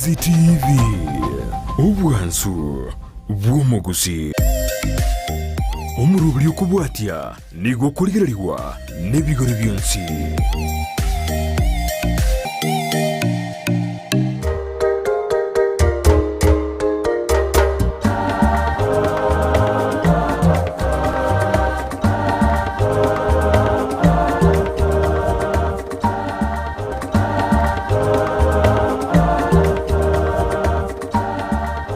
Ndizi TV, obwansu bw'omogusii. Omoroberi okobwatia nigo okorigererigwa nebigori bionsi.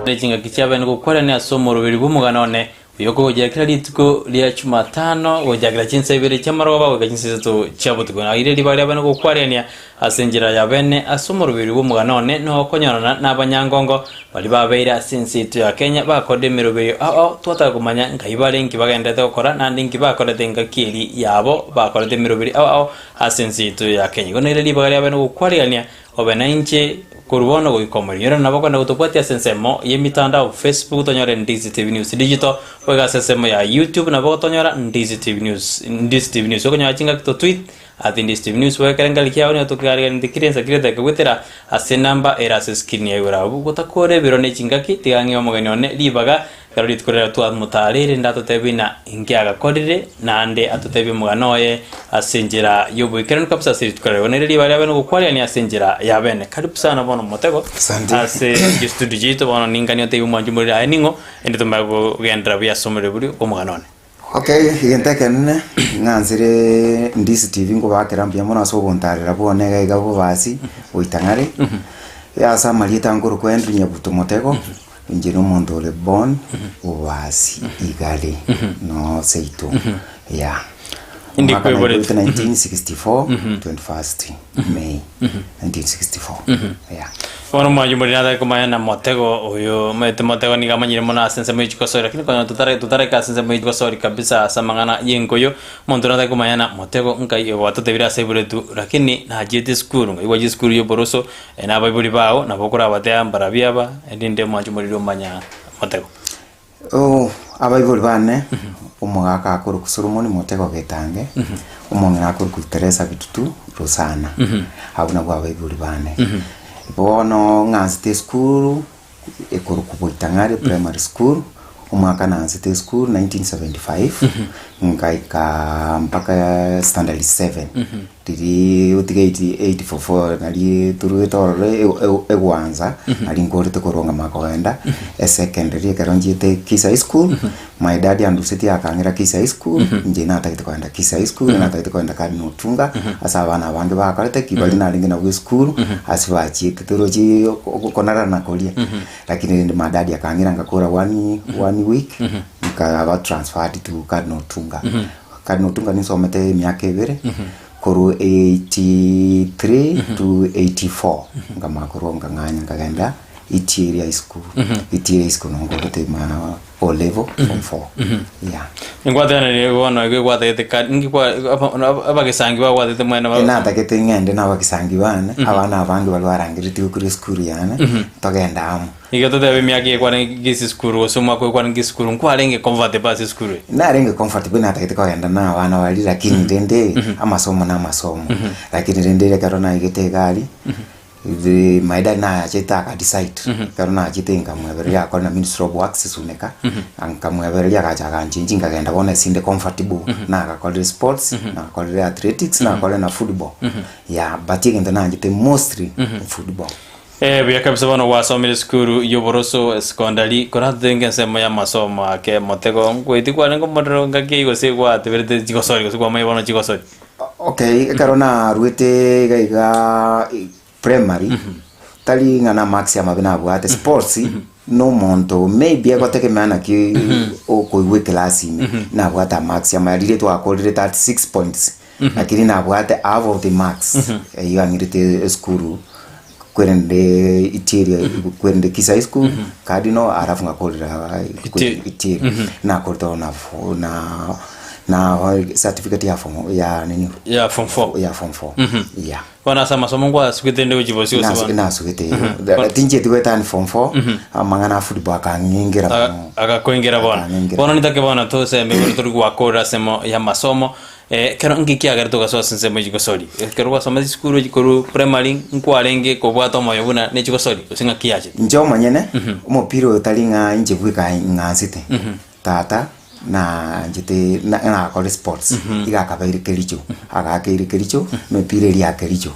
Ne chingaki chiabene gokwarania ase omoroberi bw'omogano one, oyokogochera kera rituko ria Chumatano gochakera chinsa ibere chi'amarogoba goika chinsa isato chia botuko. Naire ribaga riabene gokwarania ase enchera y'abene ase omoroberi bw'omogano one, na okonyorana nabanyangongo baria babeire ase ense yaito ya Kenya bakorire emeroberio ao ao twataka komanya nkai bare nki bagenderete gokora naende nki bakorete engaki eria yabo bakorete emeroberio ao ao Ase ense yaito ya Kenya. Igo nere ribaga riabe nogokwarigania obe nainche korwa bono goika omoerio. Ere nabo okogenda gotobwatia ase ensemo y'emitandao Facebook tonyore Ndizi TV News Digital, boigo ase ensemo ya YouTube nabo ogotonyora Ndizi TV News, Ndizi TV News. Okonyora chingaki to tweet at Ndizi TV News boigo ekero engari kiao nigo tokariganeti kire ensa kire tekegwetera ase enamba ere ase escreen ya igoro abwo. Gotakora ebiro ne chingaki tiga ng'e omogeni one ribaga Ekero rituko riria twamotareire ndatotebie ng'a inki agakorire, naende atotebie omogano oye ase enchera y'oboikeranu kabisa ase rituko riria. Igo nere ribaga riabe nogokwarania ase enchera y'abene. Karibu sana bono omotego Asante. ase chistudio chiaito bono ninganie otebie omwanchi omoriri aye ning'o, ende tomanye kogenderera buya ase omorero boria bw'omogano one. Okay, egento ekenene ng'ansire Ndizi TV nkobakera mbuya mono ase ogontarera bwane iga iga bobasi goita ng'are, ase amarieta nkorokwa Henry Nyabuto Motego. Inche nomonto ore born obasi igare no seito yeah. Indi Omwaka kweborete. naiboretwe 1964 21st May 1964 yeah. Bono omwancho omoriri natake komanya na motego oyo omanyete motego nigo amanyire mono ase ensemo ye chigosori lakini konya totare totareka ase ensemo ye chigosori kabisa ase amang'ana ya enkoyo, omonto natake komanya na motego nkai gwatotebire ase aiboretwe lakini nachiete esukuru nkai gwachia esukuru ya oboroso Na abaibori bao nabo okorabatea mbarabwo aba, erinde omwanche omoriri omanya motego. Oh, abaibori bane, omogaka akorokwa Solomon Motego Getange, omong'ina akorokwa Teresa Bitutu Rosana. Abwo nabwo abaibori bane. Bono ng'ansete esukuru, ekorokwa Boitang'are Primary School, omwaka nansete esukuru 1975, ngaika mpaka standard seven. Riria otigaeti 844 nari toruete ororo e- egwansa, nari nkorete korwa ng'a kogenda esecondary ekero nchiete Kisii High School, my dad andusetie akang'ira Kisii High School, inche natagete kogenda Kisii High School, natagete kogenda Cardinal Otunga, ase abana abange bakorete ki baria narenge nabwo esukuru, ase bachiete torochi okonarana koria. Lakini rende my dad akang'ira ngakora one one week, nkaba transferred to Cardinal Otunga. Cardinal Otunga ninsomete emiaka ebere, korwa 83 to 84, nkamanya korwa nkang'anya nkagenda Itieri High School. Itieri High School nabo nkorete ma O level form four, yeah. Ingwatenerie bono igo egwatagete ka ninki kwa aba- abagesangi bagwatete mwene ba- Natagete ng'ende na abagisangi bane, abana abange baria barangeretigwe korwa esukuru yane, togende amo. Igo totebe emiaka eye kwarenge ase esukuru gose omwaka oyo kwarenge esukuru nkwarenge comfortable ase esukuru eye? Narenge comfortable natagete kogenda na abana baria lakini rende amasomo na amasomo. Lakini rende ekero naigete egari, the my dad nachete aka decide, ekero nachete nkamwebereria agakora na ministry of works Suneka, nkamwebereria agacha aganchengi nkagenda bono ase inde comfortable, nagakorire sports, nagakorire athletics, nagakorire na football, yeah but egento nanchete mostly football. Ee, buya kabisa bono gwasomire esukuru y'oboroso esekondari, koratotenge ensemo y'amasomo ake motego ngoetie kwarenge omorero ngaki eyio gose gwateberete chigosori gose kwamanya bono chigosori. Okay, ekero naruete iga iga primary, tari ng'a na marks amabe nabwate, sports na omonto maybe egotegemea naki okoigwa eclass ime, nabwate amarks amaya riria twakorire 36 points. Lakini nabwate half of the marks eyio ang'irete esukuru kwerende Itieri kwerende Kisii High School Cardinal alafu ngakorera Itieri. Itieri nakorete na fo- na na certificate ya form ya nini Ya form four. ya form 4 yeah Bono ase amasomo nkwasugete inde gochia bosio gose bono? Nasugete igo. Tinchieti goetania form 4 amang'ana a football akang'ingera mono. Agakoingera bono. Akang'ingera. Bono nitake bono toseme bono tori gwakorera ase emo y'amasomo. Ekero nki kiagerete ogasoa ase ensemo ya chigosori? Ekero gwasomete chisukuru korwa primary nkwarenge kobwata omoyo buna ne chigosori gose ng'aki yachete? Inche omonyene, omopira oyo tari ng'a inche bweka ng'ansete, tata naanchete na nakore sports, iga akabeire kericho, agakeire kericho, emepira eria ya kericho,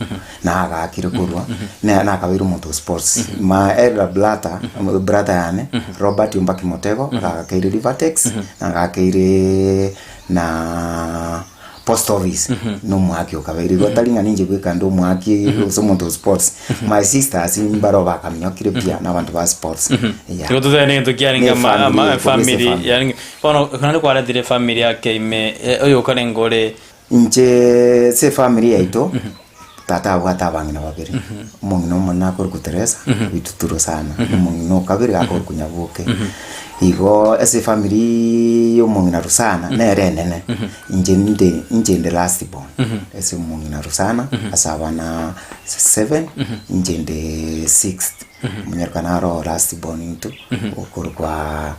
na agakire korwa, na nakabeire omonto o sports. My elder brother, brother yane, Robert Ombaki Motego, agakeire Rivertex, nagakeire na post office na omwaki okabeire igo tari ng'a ninche bweka nde omwaki gose omonto o sports my sisters mbaro bakaminyokire buya na abanto ba sports yeah. Igo totebe negento kiarenge Ne ama efamily, ama korwa ase efamily efamily. yarenge bono naende kwaretire efamily ake ime oyokarenge ore Inche ase efamily yaito tata abwate abang'ina babere, omong'ina omonene akorokwa Teresa, oituturo sana, na omong'ina o kabere akorokwa Nyaboke. Igo ase efamily ya omong'ina Rusana nere enene, inche ninde inche inde last born ase omong'ina Rusana ase abana seven, inche inde sixth, omonyaroka naro last born intwe, okorokwa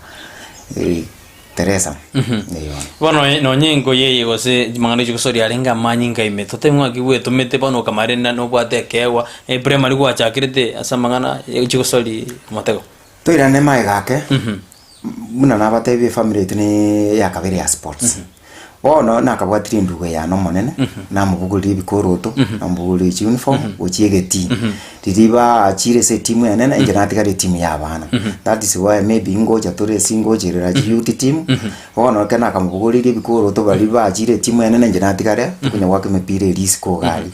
Teresa, eyo. Bono nonye engoyi eye gose amang'ana chigosoria arenge amanyinga ime, totebe ng'aki gwetomete bono okamarenda nobwate ekeegwa, eprimary gwachakerete ase amang'ana ya chigosori omotego. Toirane magega ake, buna nabatebie efamiri yaito ne ya kabere ya sports. Bono nakabwatire endugu yane omonene, namobogoreria ebikoroto, namobogoreria chiuniform, gochia egetii. Riria baachire ase etimu enene, inche natigara etimu ya abana. That is why maybe ngocha tore ase ngocherera chiyouth team, bono ekero nakamobogoreria ebikoroto baria baachire etimu enene inche natigare, tokonya goaka emepira eria isiko iga aria.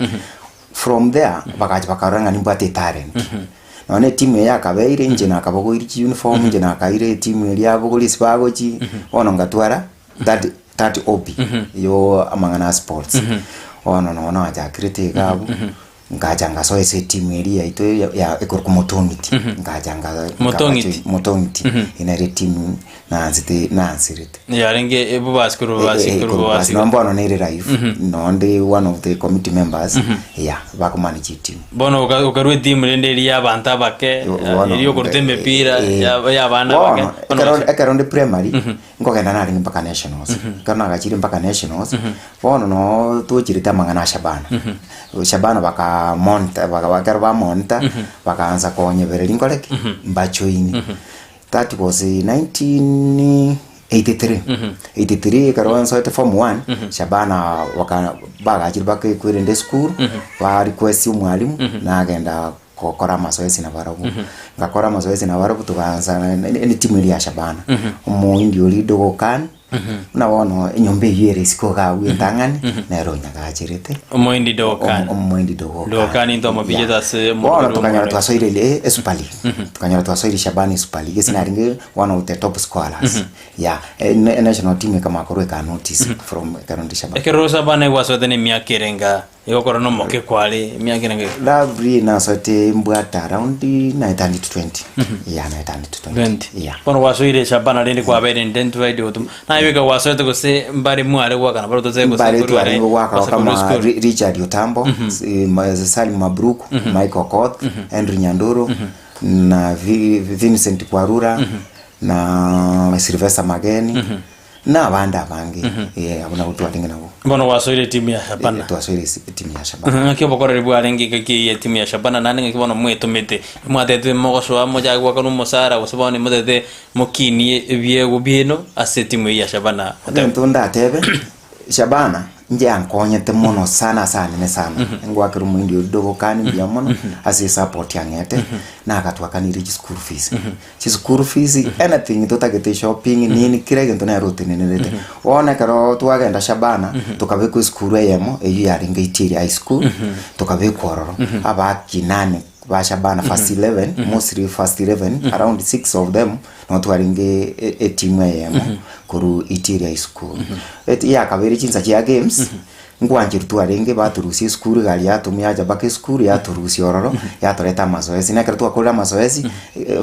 From there, bagacha bakarora ng'a nimbwate etalent. Nonya na etimu eye yakabeire, inche nakabogoirie chiuniform, inche nakaire etimu eria yabogoria ase bagochia, bono ngatwara that that hobby yo amang'ana a sports. Bono nonya nachakirete iga abwo. Ngacha ngasoa ase etimu eria yaito ya ya ekorokwa Motong'iti, ngacha nga Motong'iti. Motong'iti, eye nere etimu naanchete naancherete. Yarenge ebobasi korwa bobasi Eh, eh, korwa korwa bobasi bobasi. Nonya bono nere live, nonde one of the committee members, yeah, bakomanage etimu. Bono oka- okarwa etimu rende eria ya abanto abake, Bono, eria okoruta emepira eh, ya ya abana abake. bono, Bono ekero gose- ekero nde primary, nkogenda narenge mpaka nationals, ekero nagachire mpaka nationals, Bono noo tochirete amang'ana a Shabana. Shabana bakamonta baka ekero bamonta, bakaansa konyebereria nkore ki? Mbajoine. That was 1983, 83 ekero nsoete form one, Shabana baka bagachire bakekwerende esukuru, ba request omwalimu, nagenda gokora amazoezi nabarabwo. Ngakora amazoezi nabarabwo togaansa na na etimu eria ya Shabana. Omoindi oria Dogo Khan. Buna bono enyomba eyio ere isiko iga agwo entang'ani, nere onyagacherete. Omoindi Dokan. Omoindi Dokan. Dokan into omobichete Yeah. ase Bono omorero tokanyora omorero. twasoire e- e Super League. Tokanyora twasoire Shabana Super League ase narenge one of the top scorers. Yeah, e- e national team ekamanya korwa eka notice from ekero ndi Shabana. Ekero Shabana gwasoete na emiaka ere enga Egokora nomoke kware emiaka ere enga Lovely nasoete mbwate around naetandete 20 yeah naetandete 20 20 yeah bono gwasoire Shabana rende kwabeire identified otum naye beka gwasoete gose mbare mware goakana bare totebe gose mbare korwa are twarenge goaka gose korwa kama esukuru Ri- Richard Otambo s- Ma- Salim Mabruk Michael Okoth Henry Nyandoro na Vi- Vincent Kwarura na Sylvester Mageni Na abande abange, eh, abwo nabwo twarenge nabwo. Bono gwasoire etimu ya Shabana. Eh, twasoire ase etimu ya Shabana. Ng'aki obokoreri bwarenge engaki eyio y'etimu ya Shabana, naende ng'aki bono mwetomete? Mwatebete mogosoa mochake goakana omosara, gose bono nimotebete mokinie ebiegwa biaino ase etimu eyio ya Shabana? Motebe. Egento ndatebe, Shabana inche yankonyete mono sana ase anene sana, ngoakera omoindi oria Dogokani mbuya mono ase esupport ang'ete, nagatwakaneire chischool fees. Chischool fees, anything totagete shopping nini kera egento nere otenenerete. Bono ekero twagenda Shabana, tokabekwa esukuru eyemo eywo yarenge Itieri High School, tokabekwa ororo, abakinani ba Shabana first 11, mostly first 11, around six of them, nabo twarenge etimu eyemo korwa Itieri High School. Eti yakabere chinsa chia games, Nkwancherwa twarenge batorusia esukuru egari yatomwa yacha mpaka esukuru yatorusia ororo yatoreta amazoezi na ekero twakorire amazoezi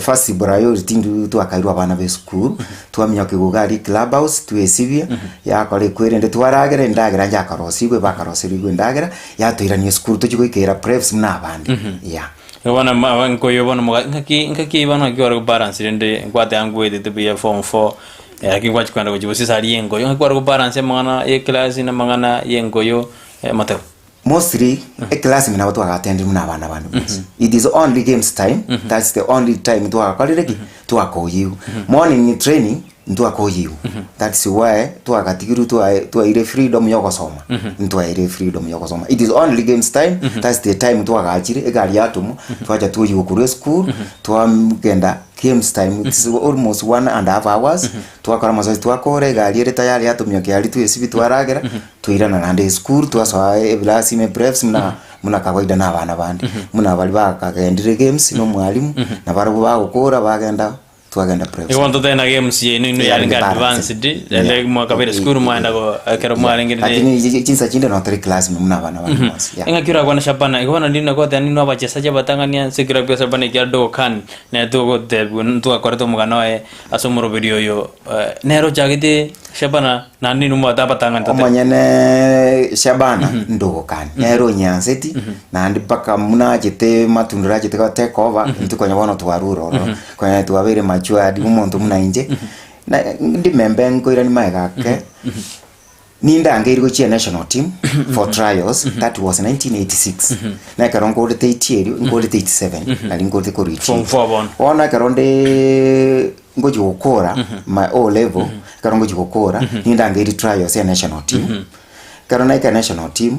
first priority intwe twakairwe abana ba esukuru twaminyokigwa iga aria club house twesibia yakora ekwerende twaragera endagera nchakarosigwe bakaroserigwe endagera yatoirania esukuru tochia goikera preps buna abande yeah. Igo bono ma nkoyo bono moga ng'aki ng'aki bono naki ore gobalance rende nkwateba ngwetete buya form four. Lakini gwachi kogenda gochia gosisa aria engoyo, ng'aki kware gobalance amang'ana ya eclass na amang'ana ya engoyo motebe? Mostly eclass ime nabo twagatendeire buna abana bande bonsi. It is only games time, that's the only time twagakorire ki? Twakoyiwu. Morning training ntwakoyiwu. That's why twagatigirwe twae twaeire freedom ya ogosoma, ntwaeire freedom ya ogosoma. It is only games time, that's the time twagachire egari yatomwa, twacha twoyiwa korwa esukuru, twagenda games time it's almost one and a half hours, twakora amazoezi twakora egari ere tayari yatomia kiaria twesibia twaragera, twairana naende esukuru twasoa ebirasi ime preps buna buna kawaida na abana bande. Buna baria bakagendire games na omwalimu, nabarabwo bagokora bagenda twagenda preps. Igo ntotebe na games yaino inwe yarenge advanced, naende mwakabere esukuru mwaenda go ekero mwarenge rire. Lakini chinsa chinde no tore class ime buna abana bande bonsi, yeah. Engaki orakwane Shabana, igo bono ndinde goteba ninwe abachesaji abatang'ani ase ekilabu kia Shabana ekia Dokan, nere togotebigwa ntwakorete omogano oye ase omoroberi oyo, nere ochagete Shabana naende ninwe mwabete abatang'ani totebe. Omonyene Shabana ndogokani, nere onyanseti, naende mpaka buna achete matundura achete go take over, intwe konya bono twarure ororo, konya twabeire matured, omonto buna inche, na ndimembe nkoirania magega ake, nindangeire gochia national team for trials, that was 1986, na ekero nkorete itieri, nkorete 87, nari nkorete korwa Form itieri. four bono. Bono ekero ndeeee ngochia gokora my O level, ekero ngochia gokora, nindangeire trials ya national team, ekero naika national team,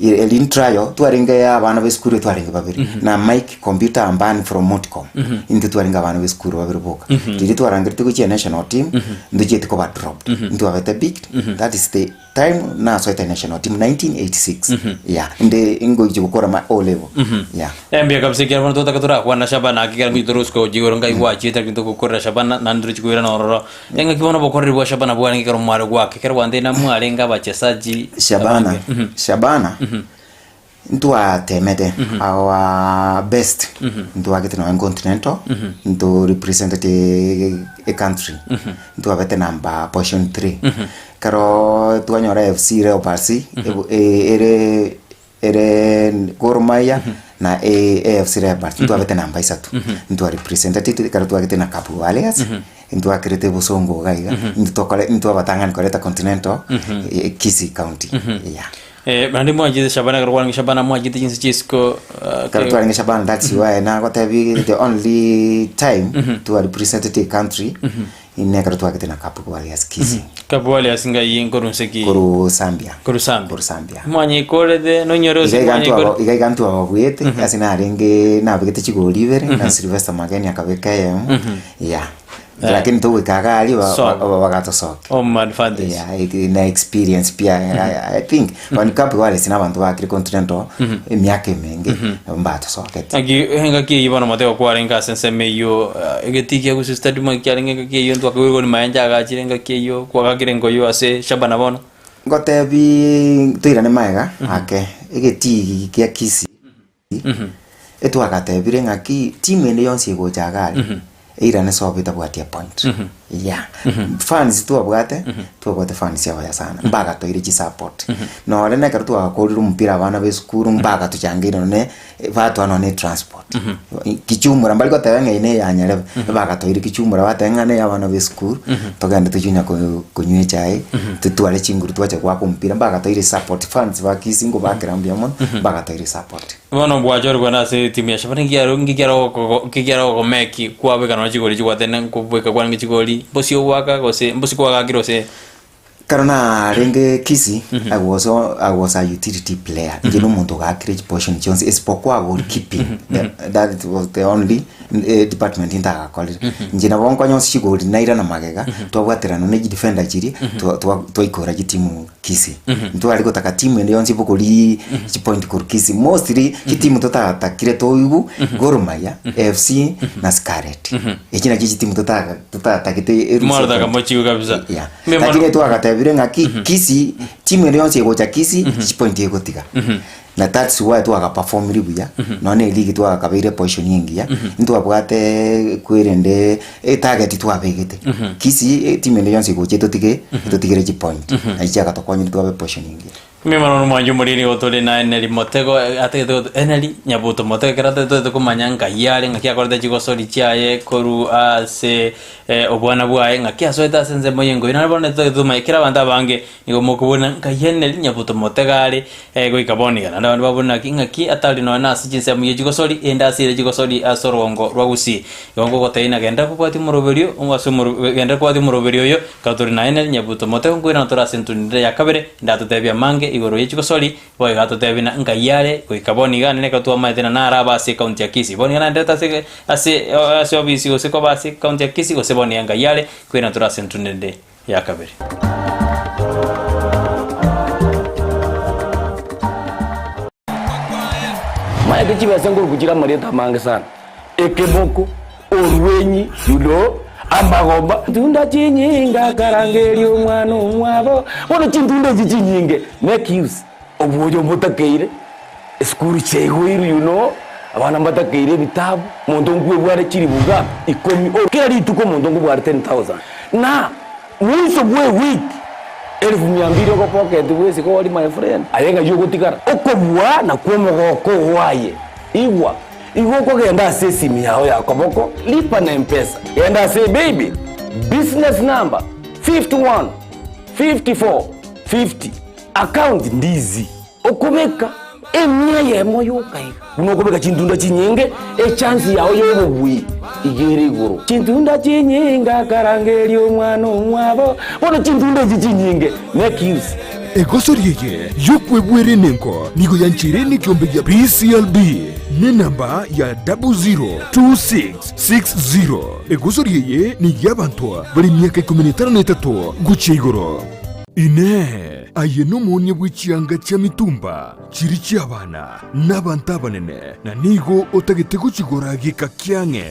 eri trial, twarenge abana ba esukuru twarenge babere, na Mike computer ambani from Motcom, intwe twarenge abana ba esukuru babere boka. Riria twarangereti gochia national team, ntochieti koba dropped, ntwabete picked, that is the time nasoete national team 1986, yeah, inde ngochia gokora my O level, yeah. Mbuya kabisa ekiagera bono totaka torakwana Shabana ake ekero ngochia tore gochia igoro ngai gwachiete lakini togokorera Shabana naende torochi koirana ororo. Engaki bono obokoreri bwa Shabana bwarenge ekero mware goaka ekero gwantebia namwarenge abachesaji Shabana, abange. Mhm. Shabana ntwatemete our best ntwagete nonya continental nto represented e country ntwabete number position three ekero twanyora AFC Leopards ere Ere Gor Mahia na AFC Leopards ntwabete namba isato ntwa representative ekero twagete na Cup Warriors ntwakerete bosongo iga iga intwe tokore intwe abatang'ani koreta continental Kisii county yeah. Naende mwanchete Shabana ekero kwarenge Shabana mwanchete chinse chia isiko Ekero twarenge Shabana that's why nagotebi the only time twa represented a country Ine ekero twagete na Cup Warriors Kisii. Cup Warriors ngai nkorwa nse ki? Korwa Zambia. Korwa Zambia. Korwa Zambia. Mwanyekorete nonyore ose Iga iga mwanyekorete. ntwaba iga iga ntwababuete ase narenge nabegete chigori ibere na Sylvester Mageni akabeka eyemo yeah. Lakini togoika iga aria ba- So. ba- bagatosokia. Home advantage. Yeah, it, na experience pia I, I think mm Cup Warriors na abanto bakire continental emiaka emenge mbatosokete. Naki engaki eyio bono motebe kwarenge ase ensemo eyio egetii kia Gusii Stadium eki kiarenge engaki eyio ntwakaigure Gor Mahia nchagachire engaki eyio kwagakire nkoywo ase Shabana bono. Ngotebi toirane magega ake egetii kia Kisii Etwagatebire ng'aki timu ende yonsi egocha iga aria, eirane sobo etabwati epoint. Yeah. Fans twabwate, twabwate fans abaya sana, mbagatoire chisupport. Nore na ekero twagakorire omopira abana ba esukuru mbagatochangeire nonye batwaa nonye etransport. Kichumura mbari goteba ng'a eye ne ya nyarebe, bagatoira kichumura bateba ng'a neye abana ba esukuru, togende tochie onya konywa echae, totware chinguru twacha goaka omopira, mbagatoire support fans ba Kisii nkobakera mbuya mono, mbagatoire support. Bono bwachorigwe kogenda ase etimu ya Shabana nkiaro nkikiaro nkikiaro ogomeki kwabeka nonya chigori chigwatene nkobeka kwarenge chigori, mbosie ogoaka gose mbosie kwagakire gose. Ekero narenge Kisii, I was I was a utility player, inche na omonto ogakire chiposition chionsi isipokuwa goalkeeping, that was the only department ntagakorire. Inche nabo nkonya onsi chigori nairana magega, twabwaterana na chidefender chiria, twaikora chitimu Kisii. Ntware gotaka timu ende yonsi bokori chipoint korwa Kisii. Mostly chitimu totatakire toigwe Gor Mahia, AFC na Scarlet. Echi nachio chitimu totaka totatagete eruse Mwarataka point. mochiwe kabisa. Yeah. Mbe mono- Lakini twagatebire ng'aki Kisii timu ende yonsi egocha Kisii chipoint egotiga. Na that's why twagaperformire buya nonya na eligi twagakabeire position engiya ntwabwate kwerende etarget twabegete Kisii etimu ende yonsi egocha etotige etotigere chipoint nachi chiagatokonyire twabe position engiya. Mimano nomwancho omoriri nigo tore na Eneri Motego atagete gote Eneri Nyabuto Motego ekero atagete komanya ngai are ng'aki akorete chigosori chiaye korwa ase obwana bwaye ng'aki asoete ase ensemo y'engoyi. Naende bono totagete tomanye kera abanto abange nigo mokobuna ngai Eneri Nyabuto Motego are goika bono iga. Naende abande babuna naki ng'aki atari nonya na ase chinsemo ye chigosori ende ase ere chigosori ase orogongo rwa Gusii. Igo ngogotebia ng'a genda kobwatia omoroberio ase omoro genda kobwatia omoroberio oyo Ekero tore naye nere Nyabuto Motego nkoirana tore ase entunire ya kabere, ndatotebie amange igoro ye chigosori, boigo atotebie na nkai are goika bono iga nere ekero twamaete na naro abe ase ecounty ya Kisii. Bono iga naenderete ase ase ase obisi gose koba ase ecounty ya Kisii gose bono iga nkai are nkoirana tore ase entunire ya kabere. Maete chibesa nkoruku chire amarieta amange sana, ekeboko, orwenyi, you know, amagomba. Ntunda chinyinge akarangeria omwana omwabo, bono chintunda echi chinyinge make use obwoyo mbotakeire, esukuru chiaigoirwe you know, abana mbatakeire ebitabu, monto nkwebware chiribu iga ikomi, kera rituko omonto nkobware 10,000 na. Mwiso bw'ewiki elifu mia mbili ogopoketi bw'esiko ori my friend, aye ng'ai ogotigara? Okobua nakwo omogoko oo aye. Igwa, igo okogenda ase esimi yao ya koboko, lipa na mpesa, genda ase paybill, business number 51 54 50, account ndizi. Okobeka emia eyemo yoka iga, buna okobeka chintunda chinyinge, echansi yao y'obobui iga ere igoro. Chintunda chinyinge akarangeria omwana omwabo, bono chintunda echi chinyinge make use. Egosori eye y'okwebwera enengo nigo yancheire nekiombe gia BCLB nenamba ya 002660. Egosori eye ney'abanto bare emiaka ikomi na etano na etato gochia igoro. Inee! Aye nomoonia bwe chianga chia mitumba chiria chi'abana na abanto abanene, na nigo otagete gochigora geka kiang'e.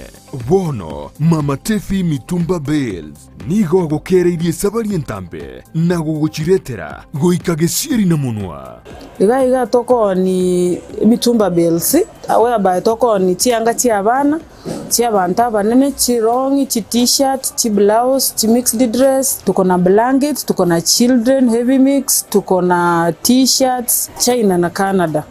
Bono Mama Tefi Mitumba Bales nigo agokereirie esabari entambe na gogochiretera goika gesieri na monwa. Iga iga tokooni emitumba bales, whereby tokooni chianga chi'abana. Chi'abanto abanene, chirong'i, chi-t-shirt, chiblouse, chimixed dress, tuko na blankets, tuko na children heavy mix, tuko na t-shirts, China na Canada.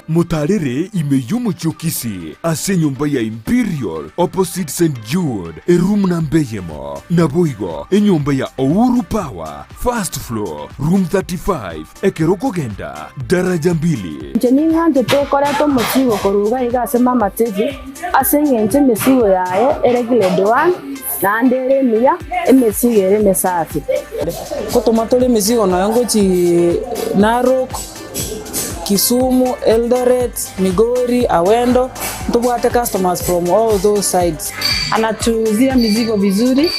Motaarere ime y'omochie o Kisii ase enyomba ya Imperial opposite St Jude eroom namba eyemo, naboigo enyomba ya Ouru Power first floor room 35 ekero okogenda daraja mbili. Inche ning'anchete koreta omosigo korwa iga iga ase mama Teddy, ase engencho emesigo yaye ere grade one, naende ere emiya, emesigo ere emesafi. Ngotoma tore emesigo nonya ngochii Narok, Kisumu, Eldoret, Migori, Awendo, ntobwate customers from all those sides. Anatuuzia mizigo vizuri,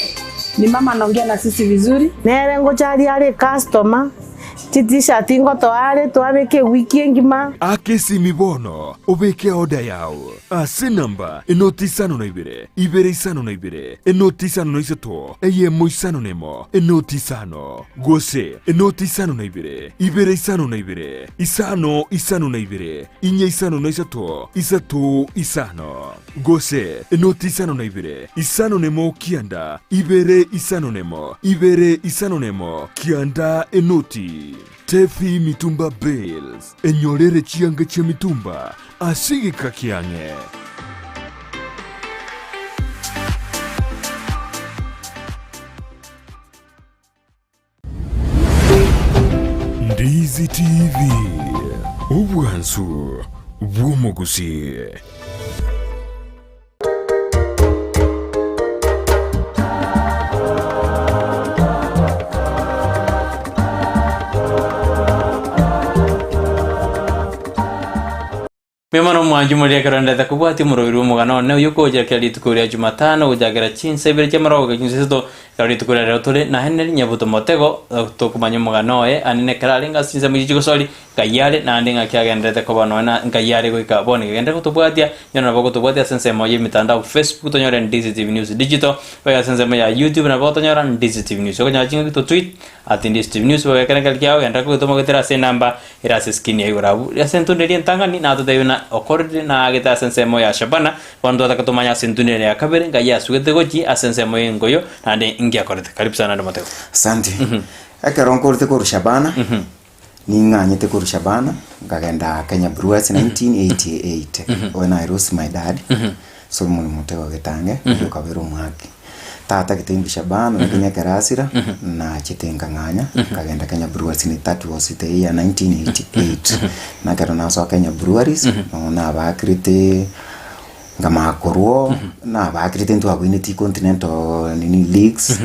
ni mama anaongea na sisi vizuri. Nere ngocha aria are ecustomer, Chi-t-shirt ngotoa are twabeka ewiki engima. Aka esimi bono obeke order yao ase enamba enoti isano na ibere, ibere isano na ibere, enoti isano na isato, eyemo isano na emo, enoti isano, gose enoti isano na ibere, ibere isano na ibere, isano isano na ibere, inye isano na isato, isato isano, gose enoti isano na ibere, isano na emo kianda, ibere isano na emo, ibere isano na emo, kianda enoti. Tefi Mitumba Bales, enyorere chianga chi'emitumba ase egeka kiang'e. Ndizi TV, obwansu bw'omogusii. Mima nomwanchi moria ekero ndete kobwatia omoroberi bw'omogano one oyio okogochera kera rituko ria Jumatano gochakera chinsa ibere chi'amarogo goika chinsa isato, ekero rituko ria rero tore na Henry Nyabuto Motego tokomanya omogano oye ande nekero arenge ase chinsemo echio chigosori nkai are naende ng'aki agenderete koba nonya na nkai are goika bono iga genderera gotobwatia nyora nabo ogotobwatia ase ensemo y'emitandao Facebook tonyore Ndizi TV News Digital boigo ase ensemo ya YouTube nabo otonyora Ndizi TV News okonyora chingaki to tweet at Ndizi TV News boigo ekero ekero kiao genderera kogetoma goetera ase enamba Ere ase eskini ya igoro abwo ase entunda eria entang'ani, natotebie buna okorire naagete ase ensemo ya Shabana, bono twataka tomanye ase entunda eria ya kabere ngai asugete gochia ase ensemo y'engoyo, naende inki akorete. Karibu sana naende motego. Asante. Ekero nkorete korwa Shabana, Ning'anyete korwa Shabana nkagenda Kenya Brewers 1988 when I lost my dad Solomon Mutego Getange oyio okabera omwaki. Tata gete Shabana lakini ekero asira nachete nkang'anya nkagenda Kenya Brewers in that was the year 1988. Na ekero nasoa Kenya Breweries nonya nabakirete Nkamanya korwa oo, nabakirete ntwabuineti continental nini leagues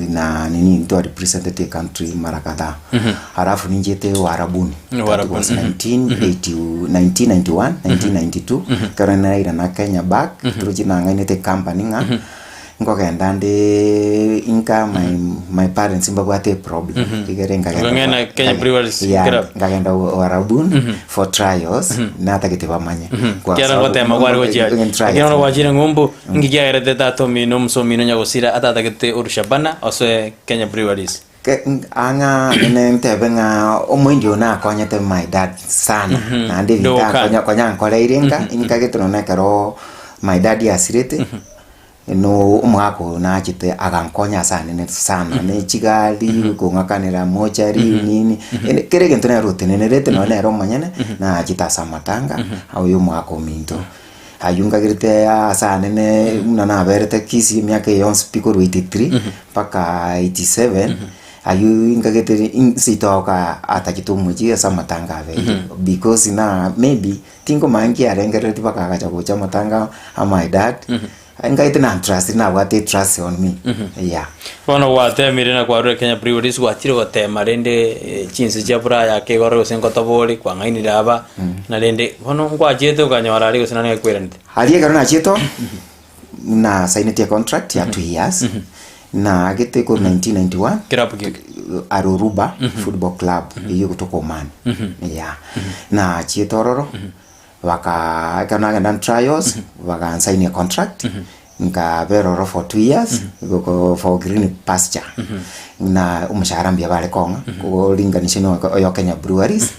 na nini ntwa represented the country mara kadhaa. Alafu ninchete Uarabuni, that Uarabuni, was 1980 1991, 1992, ekero nairana Kenya back, torochi nang'ainete company ng'a nkogenda nde inka my, my parents mbabwate eproblem rigere nkagenda Okang'aina Kenya Breweries Yeah, Club. nkagenda Uarabuni for trials natagete bamanye Kwa Kiara sababu- ngotema kware gochia In trials. Lakini ono gwachire ng'umbu inki kiagerete tata omino omusa omino nyagosira atatagete orushabana ase Kenya Breweries. Ke- n- ang'a nene ntebe ng'a omoindi oyo nakonyete my dad sana naende ebinto Ndoka. akonya- konya ankoreire nka inkagete nonya ekero my dad asirete No omogaka oyo nachete agankonya ase anene sana, ne chigari, kong'akanera mochari, nini, yaani kera egento nere otenenerete nonye nere omonyene, nachete ase amatanga, oyo omogaka ominto. Aywo nkagerete ase anene buna naberete kisii emiaka eye yonsi pi korwa 83 mpaka 87, aywo nkagete nseito oka atachete omochie ase amatanga abeire because na maybe Tinkomanya nki arengereretie mpaka agacha gocha amatanga a my dad, nkaete na ntrust nabwate etrust on me, yeah. Bono gwatemire na kwarure Kenya Breweries gwachire gotema rende eh, chinse chia Buraya ake igoro gose nkotobori kwang'ainire aba na rende bono nkwachiete okanyora aria gose nonye gekweranete. Aria ekero nachiete oo, nasainetie econtract ya 2 years, naagete korwa 1991 Kirabu geke. Aruruba Football Club eyio egotoka Oman yeah. Nachiete ororo baka ekero nagenda trials bagansainia contract nkabera ororo for 2 years goko for green pasture na omoshahara mbuya bare kong'a koringanisha na oyo Kenya Breweries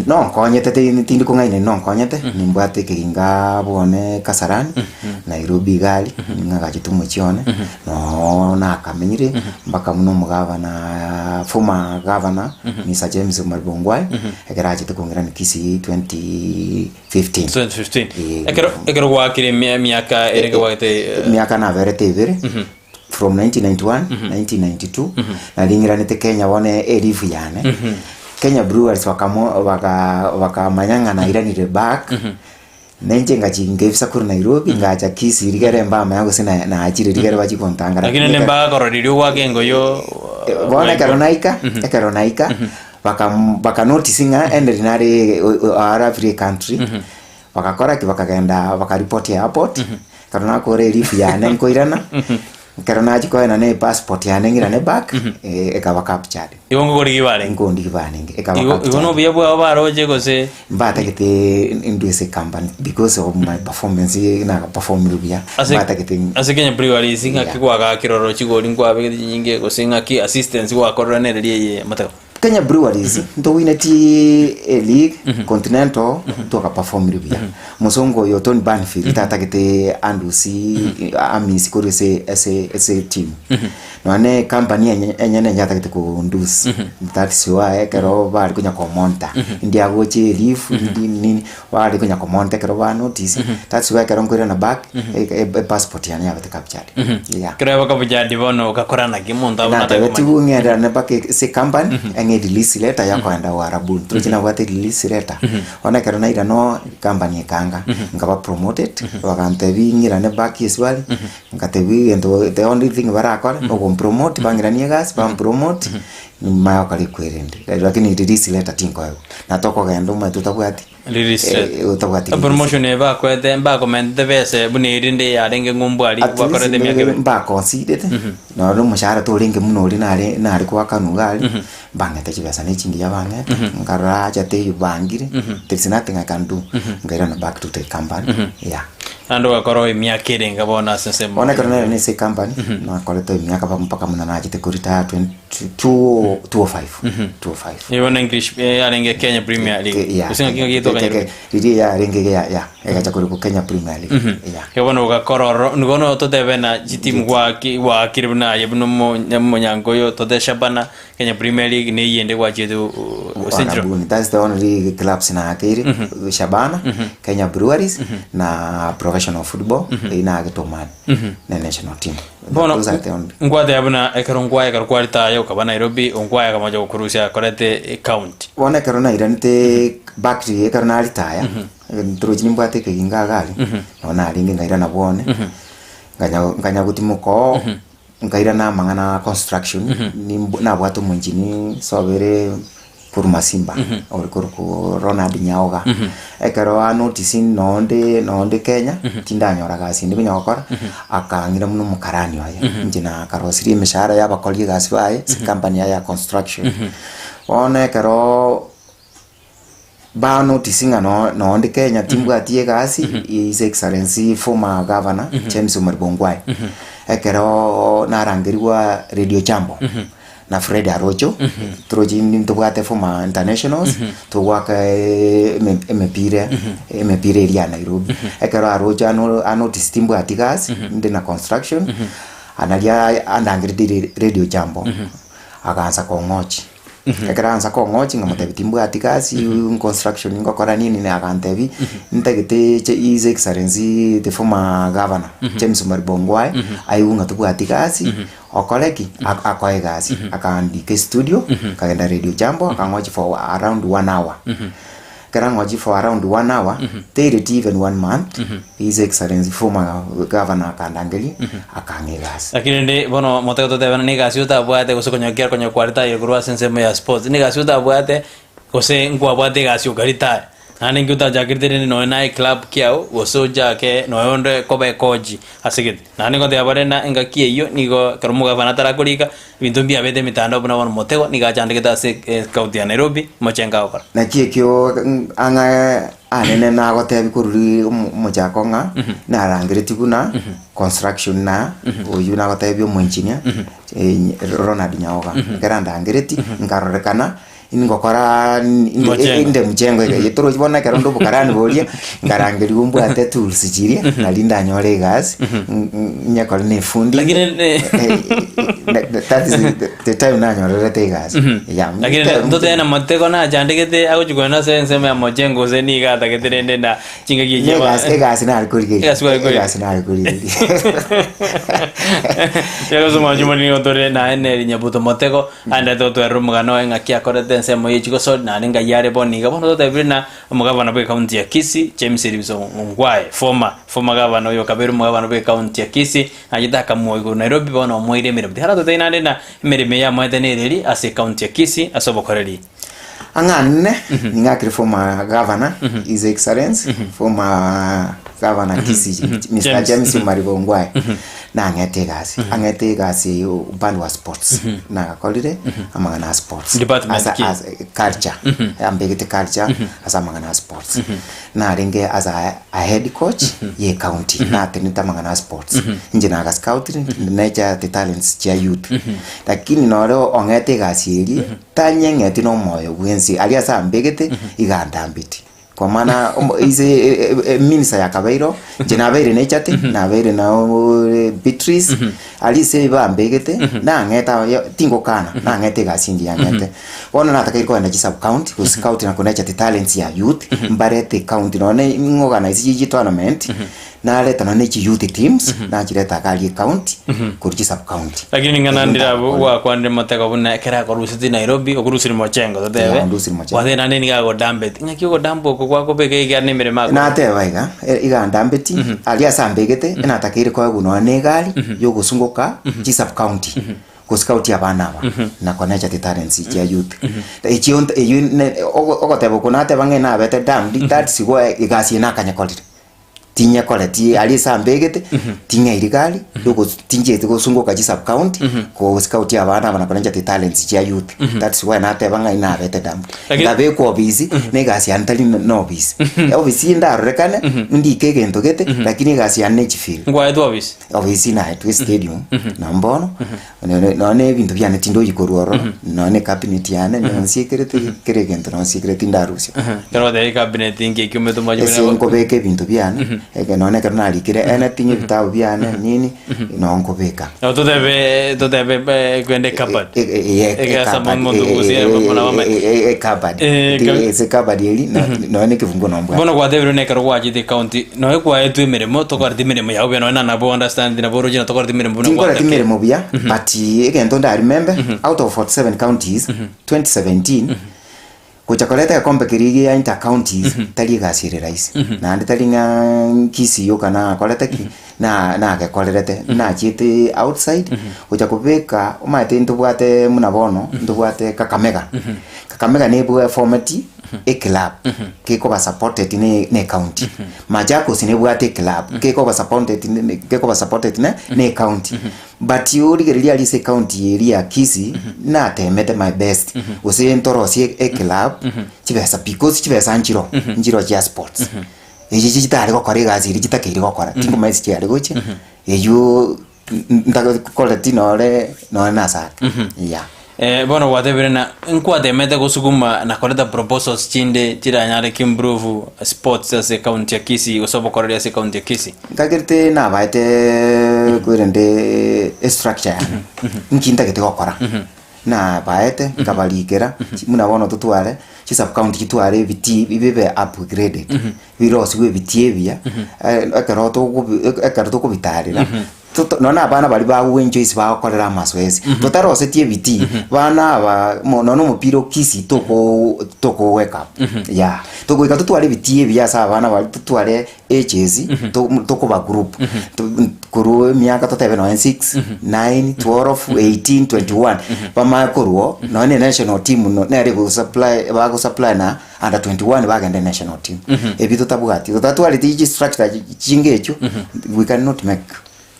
nonkonyete tindi kong'aina nonkonyete nimbwate ekeginga bwone Kasarani Nairobi iga aria ning'agachete omochie one nooo nakamenyire mpaka buna omogavana former governor Mister James Omariba Ongwae ekero achete kong'irania Kisii 2015. 2015 Ekero ekero gwakire emiaka erenge gwagete Emiaka naberete ebere from 1991, 1992 nari ng'iranete Kenya bono elifu yane Kenya Breweries bakamo baka bakamanya ng'a nairanire back na inche ngachi nkaebisa korwa Nairobi ngacha Kisii rigere mbamanya gose na nachire rigere bachie gontanga Lakini rende mbakorora riria ogwaka engoyo Bono ekero naika ekero naika bakam baka notice ng'a Henry nare arabire ecountry Bagakora ki? Bakagenda bakaripoti airport, ekero nakora elifu yane nkoirana, ekero nachia koena na epassport yane ng'irane back, ekaba captured. Igo nkokorigia barenge. Nkondigia barenge, ekaba Igo igo captured. nobuya bwao baroche gose Mbatagete ndwe ase ecompany because of my performance nagaperformire buya, ase mbatagete ase Kenya Breweries ng'aki Yeah. gwagakire ororo chigori nkwabegete chinyinge gose ng'aki assistance gwakorire nere riria eye motego. Kenya Breweries ntowineti e league continental twakaperformire buya mosongo oyo Tony Banfield tatagete andusi amisi korwa ase ase ase team nonya ne company enye enyene yatagete kondusi that's why ekero bare konya komonta ndiagocha elifu ndi nini bare konya komonta ekero ba notice that's why ekero nkoirana back e passport yane yabete captured yeah. Ekero yabakabujadi bono ogakora naki omonto abwo natake Natebeti komanya. ng'enderane mpaka ase ecompany eng'e release letter ya koenda Uarabuni. Torochi nabwate release letter. Bono ekero naira no company ekanga, nkaba promoted, bagantebi ng'irane back ase bare, nkatebi egento the only thing barakore nokompromote bang'iranie egasi bampromote, nyuma yokora ekwerende. Lakini release letter tinkoegwa. Na tokogenda omanyete otabwati. Release Eh, otabwati A promotion eye bakoete mbakomentete bese buna erinde yarenge ng'umbu aria At least gwakorete emiaka ebere. mbaconsiderete nonye na omoshahara torenge buna oria nare nare goakanwa iga aria mbang'ete chibesa na echingiya bang'ete nkarora acha teiyo bangire there is nothing I can do nkairana back to the company yeah. Naende ogakora emiaka erenge bono ase ensemo. Bono ekero nairana ase ecompany nakorete emiaka mpaka buna nachete koretire 20. 2 205 205. Eye bono English eh, yarenge Kenya Premier League. Yeah. Gose ng'aki ng'aki getoka Ke- riria yarenge ya ya egacha korokwa Kenya Premier League. Yeah. Igo bono ogakora ororo nigo bono totebe na chitimu gwaki gwakire buna aye buna omo omonyango oyo tote Shabana Kenya Premier League na eyende gwachiete ase enchera. Arabuni. That's the only clubs nakeire Shabana, Kenya Breweries na professional football eyio naagete Omani na national team. Bono Those are the only. nkwateba buna ekero nkwaye ekero kwarete aye okaba Nairobi onkwaye akamocha gokorusia akorete county. Bono ekero nairanete back to ekero naritaya ntorochi nimbwate ekeginga iga aria, nabo narenge nkairana bwone, nkanya nkanya gotimoka oo, nkairana amang'ana a construction, nimb nabwate omoengineer sobere korwa Masimba, ore korokwa Ronald Nyaoga. Ekero a notice nonde nonde Kenya, tindanyora gasi ende konya gokora, akang'ira buna omokarani oye, inche nakarosirie emeshahara ya abakori egasi baye ase ecompany yaye ya construction. Bono ekeroo ba notice ng'a no nonde Kenya timbwati egasi, His Excellency former governor James Omariba Ongwae, ekeroo narangerigwa Radio Jambo na Fred Arocho, torochi ntobwate former internationals, togoaka eme- emepira emepira eria ya Nairobi. Ekero Arocho ano anotice timbwati gasi, inde na construction, naria andangeretie Radio Jambo, agaansa kong'ochi. Ekero aansa kong'ochi nkamotebia timbwati gasi construction ngokora nini nini agantebia ntagete che his excellency the former governor James Omariba Ongwae aigwe ng'a tobwati gasi okore ki? Akoe egasi. Akandika estudio nkagenda radio jambo akang'ochi for around one hour. Ekero ang'ochi for around one hour taireti even one month his excellency former governor akandangeria akang'a egasi. Lakini rende bono motake totebane na egasi otabwate gose konya kera konya kwaretire korwa ase ensemo ya sports, na egasi otabwate gose nkwabwate egasi okaritaya, naende nki otachakerete rende nonye naye eclub kiago gose ochake nonye onde koba ecoach ase gete. Naende ngoteba bare na engaki eyio nigo ekero omogavana atarakorika, ebinto mbiabete emitandao buna bono motego nigo achandegete ase ecounty ya Nairobi, omochengo agokora. Naki ekio ang'e anene nagotebi korwa ri omochako ng'a narangeretie buna construction na oyio nagotebi omoengineer Ronald Nyaoga. Ekero andangeretie nkarorekana Ingokora Mochengo. inde mchengo iga eye torochi bono ekero nde obokarani boria, nkarangerigwa mbwate tools chiria, nari ndanyore egasi, nyekore na efundi Lakini ne- that is the- the time nanyorerete egasi. Yeah, Lakini ntotebe na motego nachandegete agochi kogenda ase ensemo ya mochengo gose nigo atagete rende na chingaki Ne echio egasi egasi nare korigereria. Egasi kware korigereria. Egasi nare korigereria. Nigo ase omwancho nigo tore naye Neri Nyabuto Motego Aende totwerere omogano oye ng'aki akorete ensemo ye chigosori naende ngai are bono iga. Bono totebire na omogavana bw'ecounty ya Kisii, James Eribiso Ongwae, former former gavana oyo okabeire omogavana bw'ecounty ya Kisii, nachete akamoa igoro Nairobi bono omoeire emeremo. Tiga naende na emeremo eye amoete nereri ase ecounty ya Kisii ase obokoreri. Ang'anne ning'akire former governor his excellence former governor Kisii Mr James. James Omariba Ongwae nang'ete egasi ang'ete egasi upande wa sports nagakorire amang'ana a sports Department Asa- ki? asa- culture ambegete culture ase amang'ana a sports narenge as a, a head coach ye county natenete amang'ana a sports inche naga scout nature the talents chia youth lakini nore ong'ete egasi eria Tanyeng'eti nomoyo bwensi aria ase ambegete iga andambeti. Kwa maana omo- ise e- e- eminisa yakabeire oo, inche nabeire na echate, nabeire na oo Beatrice, aria ase bambegete, nang'ete aye tingokana, nang'ete egasi engiya ang'ete. Bono natakaire kogenda chisub county, gose county na konacha talents ya youth, mbarete ecounty nonye ng'organize chi chitournament, Nareta nonya ne chiyouth teams, nachireta iga aria ecounty, korwa chisub county. Lakini ring'ana Erio ndire abwo ndakora. gwakwanire motego buna ekero akorusetie Nairobi okorusirie mochengo totebe Yeah, ondusirie mochengo. gwateba naende nigo agodambeti ng'aki ogodamba oko gwakobeka iga na emeremo akore Nateba iga, e- iga ndambeti, aria ase ambegete, enatakeire koegwa nonya na egari, yogosungoka chisub county, goscout abana aba, na konecha chitalents chia youth. Echio nta eywo ne ogo ogoteba oko nateba ng'a nabete dammed, that's why egasi eye nakanyekorire. Tinyekoreti aria ase ambegete, ting'airi gari, tinchieti gosungoka chi sub county, go scout abana aba na korencha talents chia youth. That's why nateba ng'a inabete dumped. Lakini- Nkabekwa ofisi, na egasi yane tari na ofisi. Ofisi ndarorekane, ndike egento gete, lakini egasi yane ne chifield. Nkwaetwe ofisi? Ofisi naetwe estadium, nabo bono, Nonya na ebinto biane tindochi korwa ororo, nonya na ecabinet yane nigo nsiekerete kera egento nonya nsiekerete tindarusia. Ekero ogoteba ecabinet inki ekio omanyete omochie Ase nkobeka ebinto biane, eke nonya ekero narikire anything ebitabu biane nini, nonya nkobeka. Nabo totebe totebe kende ecupboard. Egesa omonto ogosia buna bamanyete. Ecupboard. Eh, Ase ecupboard eria, nonya na ekefunguo nonya mbwate. Bono gwatebirwe na ekero gwachete ecounty, Nonya kwaetwe emeremo, tokoreti emeremo yao buya, nonya na nabo understand nabo oroche na tokoreti emeremo buna Tinkoreti gwatake. emeremo buya, but egento ndaremember, out of 47 counties, 2017, gocha koreta egekombe keria gia inter counties, tari egasi ere rahisi. Naende tari ng'a Kisii yoka nakorete ki, na nagekorerete, nachiete outside, gocha kobeka, omanyete ntobwate buna bono, ntobwate Kakamega. Kakamega nebwe efometi. eclub kekoba supported ne ne ecounty. Machakos nebwate eclub kekoba supported ne kekoba supported ne ne ecounty. But origereria aria ase ecounty eria ya Kisii, natemete my best, gose ntorosie eclub, chibesa because chibesa nchiroo, nchiroo chia sports. Echi chitari gokora egasi eria chitakeire gokora, tingomanya ase chiare gochia, eywo ntakoreti nore nonye nase ake, yeah. Eh, bono gwatebire na nkwatemete gosuguma na koreta proposals chinde chiranyare ki-improve sports ase ecounty ya Kisii gose obokoreri ase ecounty ya Kisii. Nkagerete nabaete kwerende estructure yane, nki ntagete gokora, nabaete nkabarikera, buna bono totware chisub-county chitware ebitii bibe upgraded. Birosiwe ebitii ebiya, ekero togobi ekero tokobitarera, toto nonye na abana baria bagwenchwa ase bagokorera amasoesi, totarosetie ebitii, bana aba mo nonye na omopira o Kisii toko toko wake up, yeah. Togoika totware ebitii ebiya ase abana baria, totware ages, to tokoba group, to korwa emiaka totebe nonye six, nine, 12, 18, 21, bamanye korwa oo, nonye na enational team no nere egosupply bagosupply na. Under 21 bagende national team. Ebi totabwati, totatwareti chistructure chinga echio, we cannot make.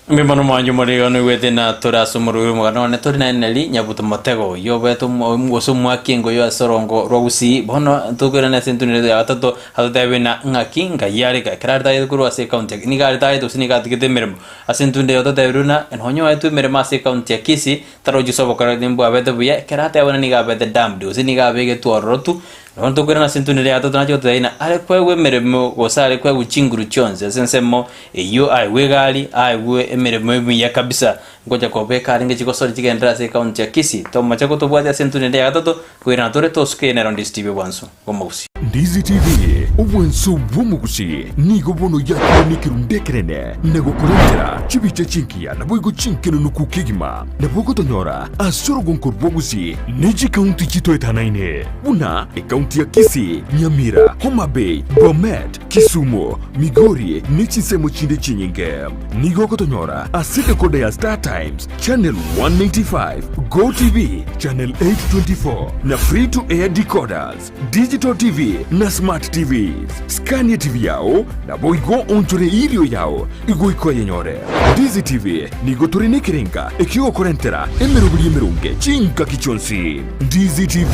Mbuya mono mwanche omorero noigwete na tore ase omorweri omogano one tore naye Nelly Nyabuto Motego oyio obete omo gose omwaki engoyo ase orongo rwa Gusii bono tokoirana ase entunero ya gatato atotebie na ng'aki ngai are ekero aretagete korwa ase ecounty ya nigo aretagete gose nigo atigete emeremo ase entundo eye ototebie buna nonye oetwe emeremo ase ecounty ya Kisii Tarochi ase obokoreri mbwabete buya, ekero ateba buna nigo abete damned, gose nigo abegetwe ororo tu. Bono tokoirana ase entunero ya gatato nache gototebia ng'a are koegwa emeremo gose are koegwa chinguru chionsi ase ensemo eyio aegwe egari, aegwe emeremo emiya kabisa, ngocha kobeka arenge chigosori chigenderere ase ecounty ya Kisii. Tomoche gotobwatia ase entunero ya gatato, koirana tore tosuke nero Ndizi TV obwansu bw'omogusii. Ndizi TV, obwansu bw'omogusii, nigo bono yakire nekerundu ekenene na gokorentera chibicha chingiya naboigo chinkenunuku kegima. Nabo ogotonyora ase orogonko rw'ogusii ne chikaunti chitoetanaine buna ekaunti ya Kisii, Nyamira, Homa Bay, Bomet, Kisumu, Migori ne chinsemo chinde chinyinge. Nigo ogotonyora ase decoder ya Star Times, Channel 195, Go TV, Channel 824 na Free to Air decoders, Digital TV na Smart TVs. Skania TV yao naboigo onchore erio yao igoika oyenyore. Ndizi TV nigo tore nekerenga ekiogokorentera emeroberi emeronge chingaki chionsi. Ndizi TV,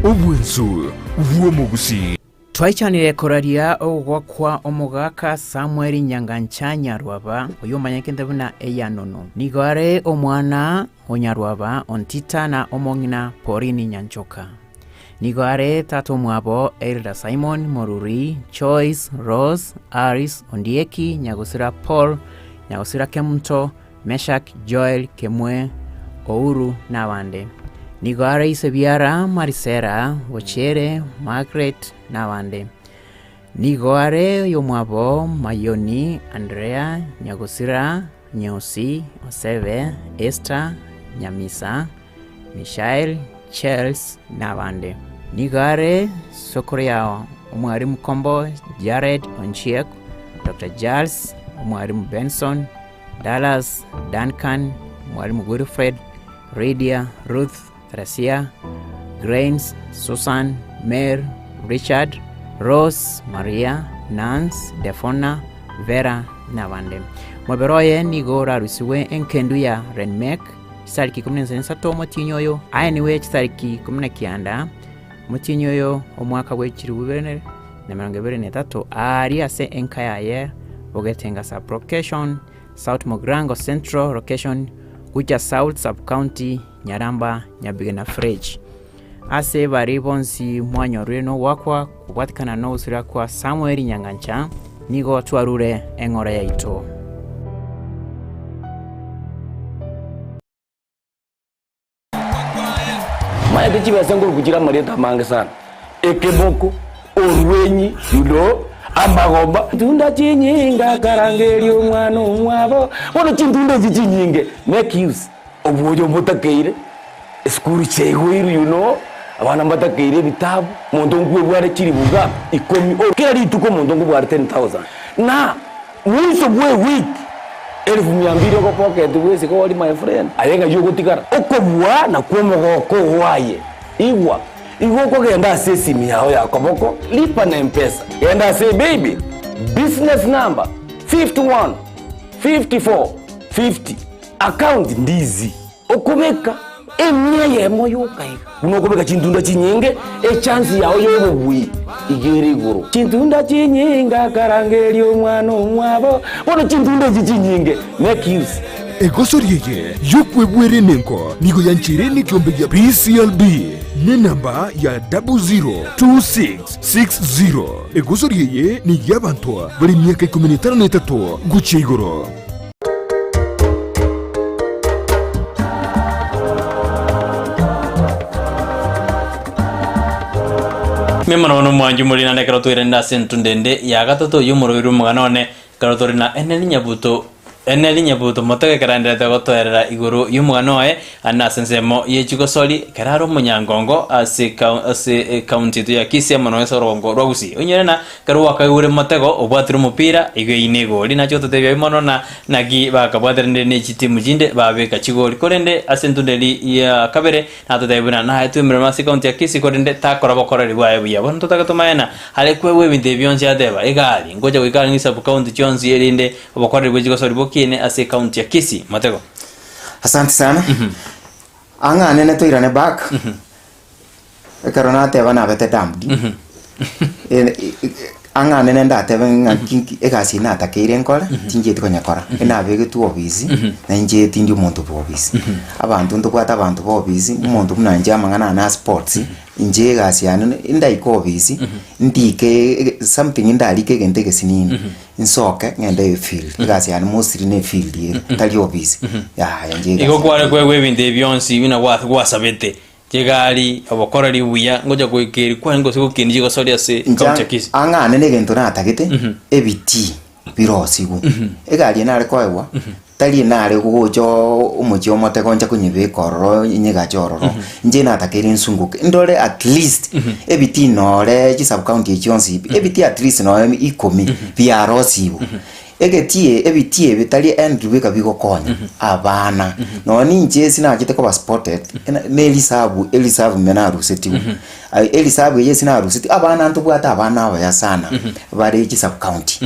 obwensu bw'omogusii. Twaichanire koraria ogokwa kwa omogaka Samuel Nyangancha Nyarwaba, oyomanyekente buna Eyanono. Nigo are omwana o Nyarwaba Ontita na omong'ina Pauline Nyanchoka. Nigo are tata omwabo Elder Simon Moruri, Joyce, Rose, Alice, Ondieki, Nyagosira Paul, Nyagosira Kemunto, Meshak, Joel, Kemwe, Ouru, na abande. Nigo are ise biara Marisera, Bochere, Margaret, na abande. Nigo are oyomwabo Mayoni, Andrea, Nyagosira, Nyosi, Osebe, Esther, Nyamisa, Mishael, Charles, na abande. Nigo are sokoro ya Omwarimu Kombo, Jared Onchiek, Dr. Charles, Omwarimu Benson, Dallas, Duncan, Mwalimu Wilfred, Lydia, Ruth, Teresia, Grace, Susan, Mary, Richard, Rose, Maria, Nance, Defona, Vera na abande. Omobere oye nigo orarusigwe enkendu ya Renmek chisariki ikomi na insato omotienyi oyo, aenigwe chisariki 19 omotienyi oyo omwaka bwe chilifu ibere na emerongo ebere na etato aaria ase enka yaye Bogetenga Sub-location, South Mugirango Central Location, Gucha South Sub-county, Nyaramba, Nyabigena Village. Ase baria bonsi mwanyorire nogoakwa kobwatikana nogosira kwa Samweli Nyangancha, nigo twarure eng'ora yaito. Omanyete chibesa nkoruku chire amarieta amange sana, ekeboko, orwenyi, you know, amagomba. Chintunda chinyinge akarangeria omwana omwabo, bono chintunda echi chinyinge make use obwoyo mbotakeire, esukuru chiaigoirwe you know, abana mbatakeire ebitabu, omonto nkwebware chilifu ngapi? Ikomi, kera rituko omonto nkobware 10,000 na. Mwiso bw'ewiki elifu mia mbili ogopocket bwesike ori my friend, aye ng'ai ogotigara? Okobua nakwo omogoko oo aye. Igwa, igo okogenda ase esimi yao ya koboko, lipa na mpesa, genda ase ebaybill, business number 51 54 50, account ndizi. Okobeka emia eyemo yoka iga, buna okobeka chintunda chinyinge, echansi yao y'obobui iga ere igoro. Chintunda chinyinge akarangeria omwana omwabo, bono chintunda echi chinyinge make use. Egosori eye y'okwebwera enengo nigo yancheire nekiombe gia PCLB nenamba ya 002660. Egosori eye ney'abanto bare emiaka ikomi na etano na etato gochia igoro. Mimono bono omwanchi omoriri naende ekero twairende ase entunda ende ya gatato y'omorwaire omogano one, ekero tore na Eneli Nyabuto, Eneli Nyabuto motego ekero aenderete gotoerera igoro y'omogano oye, ande ase ensemo ye chigosori, ekero are omonyangongo ase eka ase ecounty yaito ya Kisii amo na ase orogongo rwa Gusii. Oinyore na Ekero gwakaigure motego obwatire omopira, igo eyio negori. Nache gototebia ayio mono na naki bakabwateranire ne chitimu chinde babeka chigori. Korende ase entunda eria ya kabere natotebie buna naetwe emeremo ase ekaunti ya Kisii korende takora bokoreri bwaye buya. Bono totake tomanye na are kwegwa ebinto ebi bionsi ateba egari ngocha goika arenge sub county chionsi erinde obokoreri bwe chigosori bokiine ase ekaunti ya Kisii. Motego. Asante sana. Ang'anene toirane back. Ekero nateba nabete dumped, ang'ane ndatebe ng'a ki egasi eye natakeire nkore, tinchieti konyekora, enabegetwe ofisi, na inche tindi omonto bwa ofisi. Abanto ntobwate abanto ba ofisi, omonto buna inche amang'ana ane a sports, inche egasi yane ndaike ofisi, ndike something ndarike egento egesinini, nsoke ng'ende efield, egasi yane mostly ne efield ere, tari ofisi, yaya inche egasi Igo kware koegwa ebinto ebi bionsi buna gwasabete. Chigari, obokoreri obuya, ngocha goika eri kwarenge gose gokinia chigosoria ase Inche county ya Kisii. ang'ane negento natagete, ebitii birosigwe. Egari eye nare koegwa, tari nare gocha omochie omotego nche konyebeka ororo nyegache ororo. Inche natakeire nsunguke, ndore at least ebitii nore chisub county echi chionsi pi, ebitii at least nonye ikomi biarosigwe. Egetie ebitie ebi tari Andrew bweka bigokonya abana nonya ninche ase nachete koba spotted na erisabu erisabu ime narusetiwe Ai erisabu eye ase narusetiwe abana ntobwate abana abaya sana bare chisub county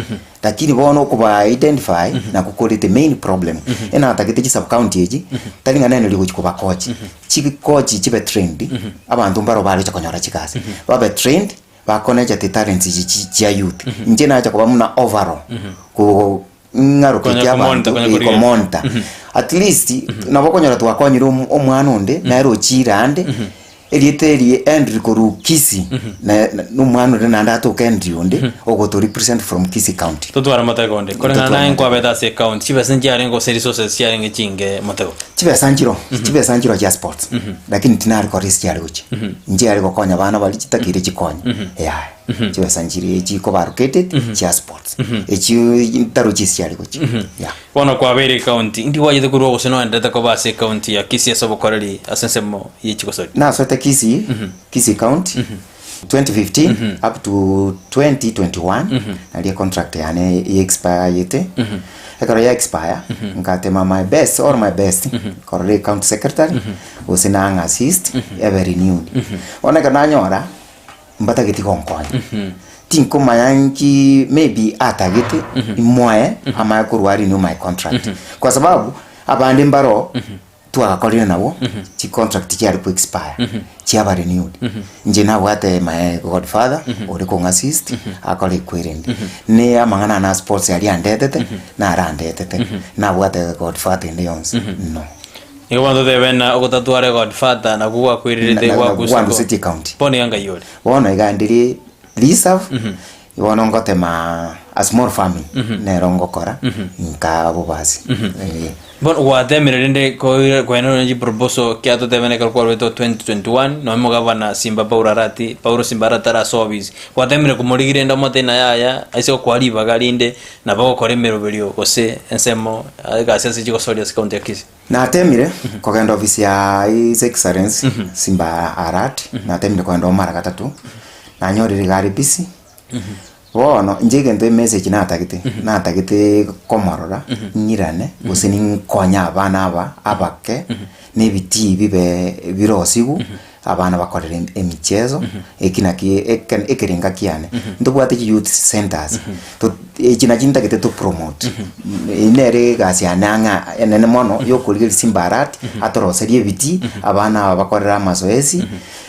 lakini bono okoba identify nakwo kore the main problem enatagete chisub county echi tari ng'a nene rigochi kobakochi chikochi chibe trained abanto mbaro bareche konyora chigasi babe trained. Bakonechete talents echi chi chia youth. Inche nacha koba muna overall ko ng'aroketie Konya abanto komonita, konya eh, korigereria. komonita. At least nabo okonyora twakonyire omo- omwana onde nere ochire ande erieta eri Henry korwa Kisii na na omwana onde naende atoke Henry onde ogoto represent from Kisii county. Totware motego onde. Koreng'ana Totware naye motego. nkwabete ase ecounty, chibesa nchiarenge gose resources chiarenge chinge motego. Chibesa nchiro, chibesa nchiro chia sports, lakini tinare korora ase chiare gochia. Inche yare gokonya abana baria chitakeire chikonye, yaya. Chibesa nchire chikoba allocated chia sports, echio ntarochi ase chiare gochia, yeah. Bono kwabeire ecounty, indi gwachete korwa gose noenderete koba ase ecounty ya Kisii ase obokoreri ase ensemo ye chigosori? Nasoete Kisii, Kisii county, 2015 up to 2021 naria econtract yane ye expire yete ekero ya expire nkatema my best all my best korora ecounty secretary gose nang'a assist ebe renewed bono ekero nanyora mbatageti gonkonya. Tinkomanya nki maybe atagete imoe amanye korwa renew my contract. Kwa sababu abande mbaro twagakorire nabwo chicontract chiare ko expire chiaba renewed. Inche nabwate my godfather ore kong'a assist akore ekwerende. Ne amang'ana ane a sports aria andetete narandetete nabwate godfather ende yonsi no. Nigo bono totebe ng'a ogotatwara egodfather nakwo gwakwererete Na- na- gwakusuko. gwandusetie county. Bono iga ngai ore. Bono iga ndiri reserve, bono ngotema a small farming nero ngokora nka bobasi eh. Bono gwatemire rende koira koenana chiproposal kia totebe na ekero kwarwete 2021 nonya omogavana Simba Paulo Arati Paulo Simba Arati tara ase office gwatemire komorigia rende omote ng'a yaya aise gokoa ribaga rinde nabo ogokora emeroberio gose ensemo egasi ase chigosoria ase county ya Kisii. Natemire kogenda ofisi ya His Excellency Simba Arati, natemire kogenda oo mara gatato, nanyorire iga are busy, bono inche egento emessage natagete, natagete komorora ng'irane gose ninkonye abana aba abake, na ebitii bibe birosiwu, abana bakorere emicheso, eki naki eke ekerenga kiane. Ntobwate chi youth centers, to echi nachi ntagete to promote, eywo nere egasi yane ang'e enene mono ya okorigereria Simba Arati, atoroserie ebitii, abana aba bakorere amazoezi,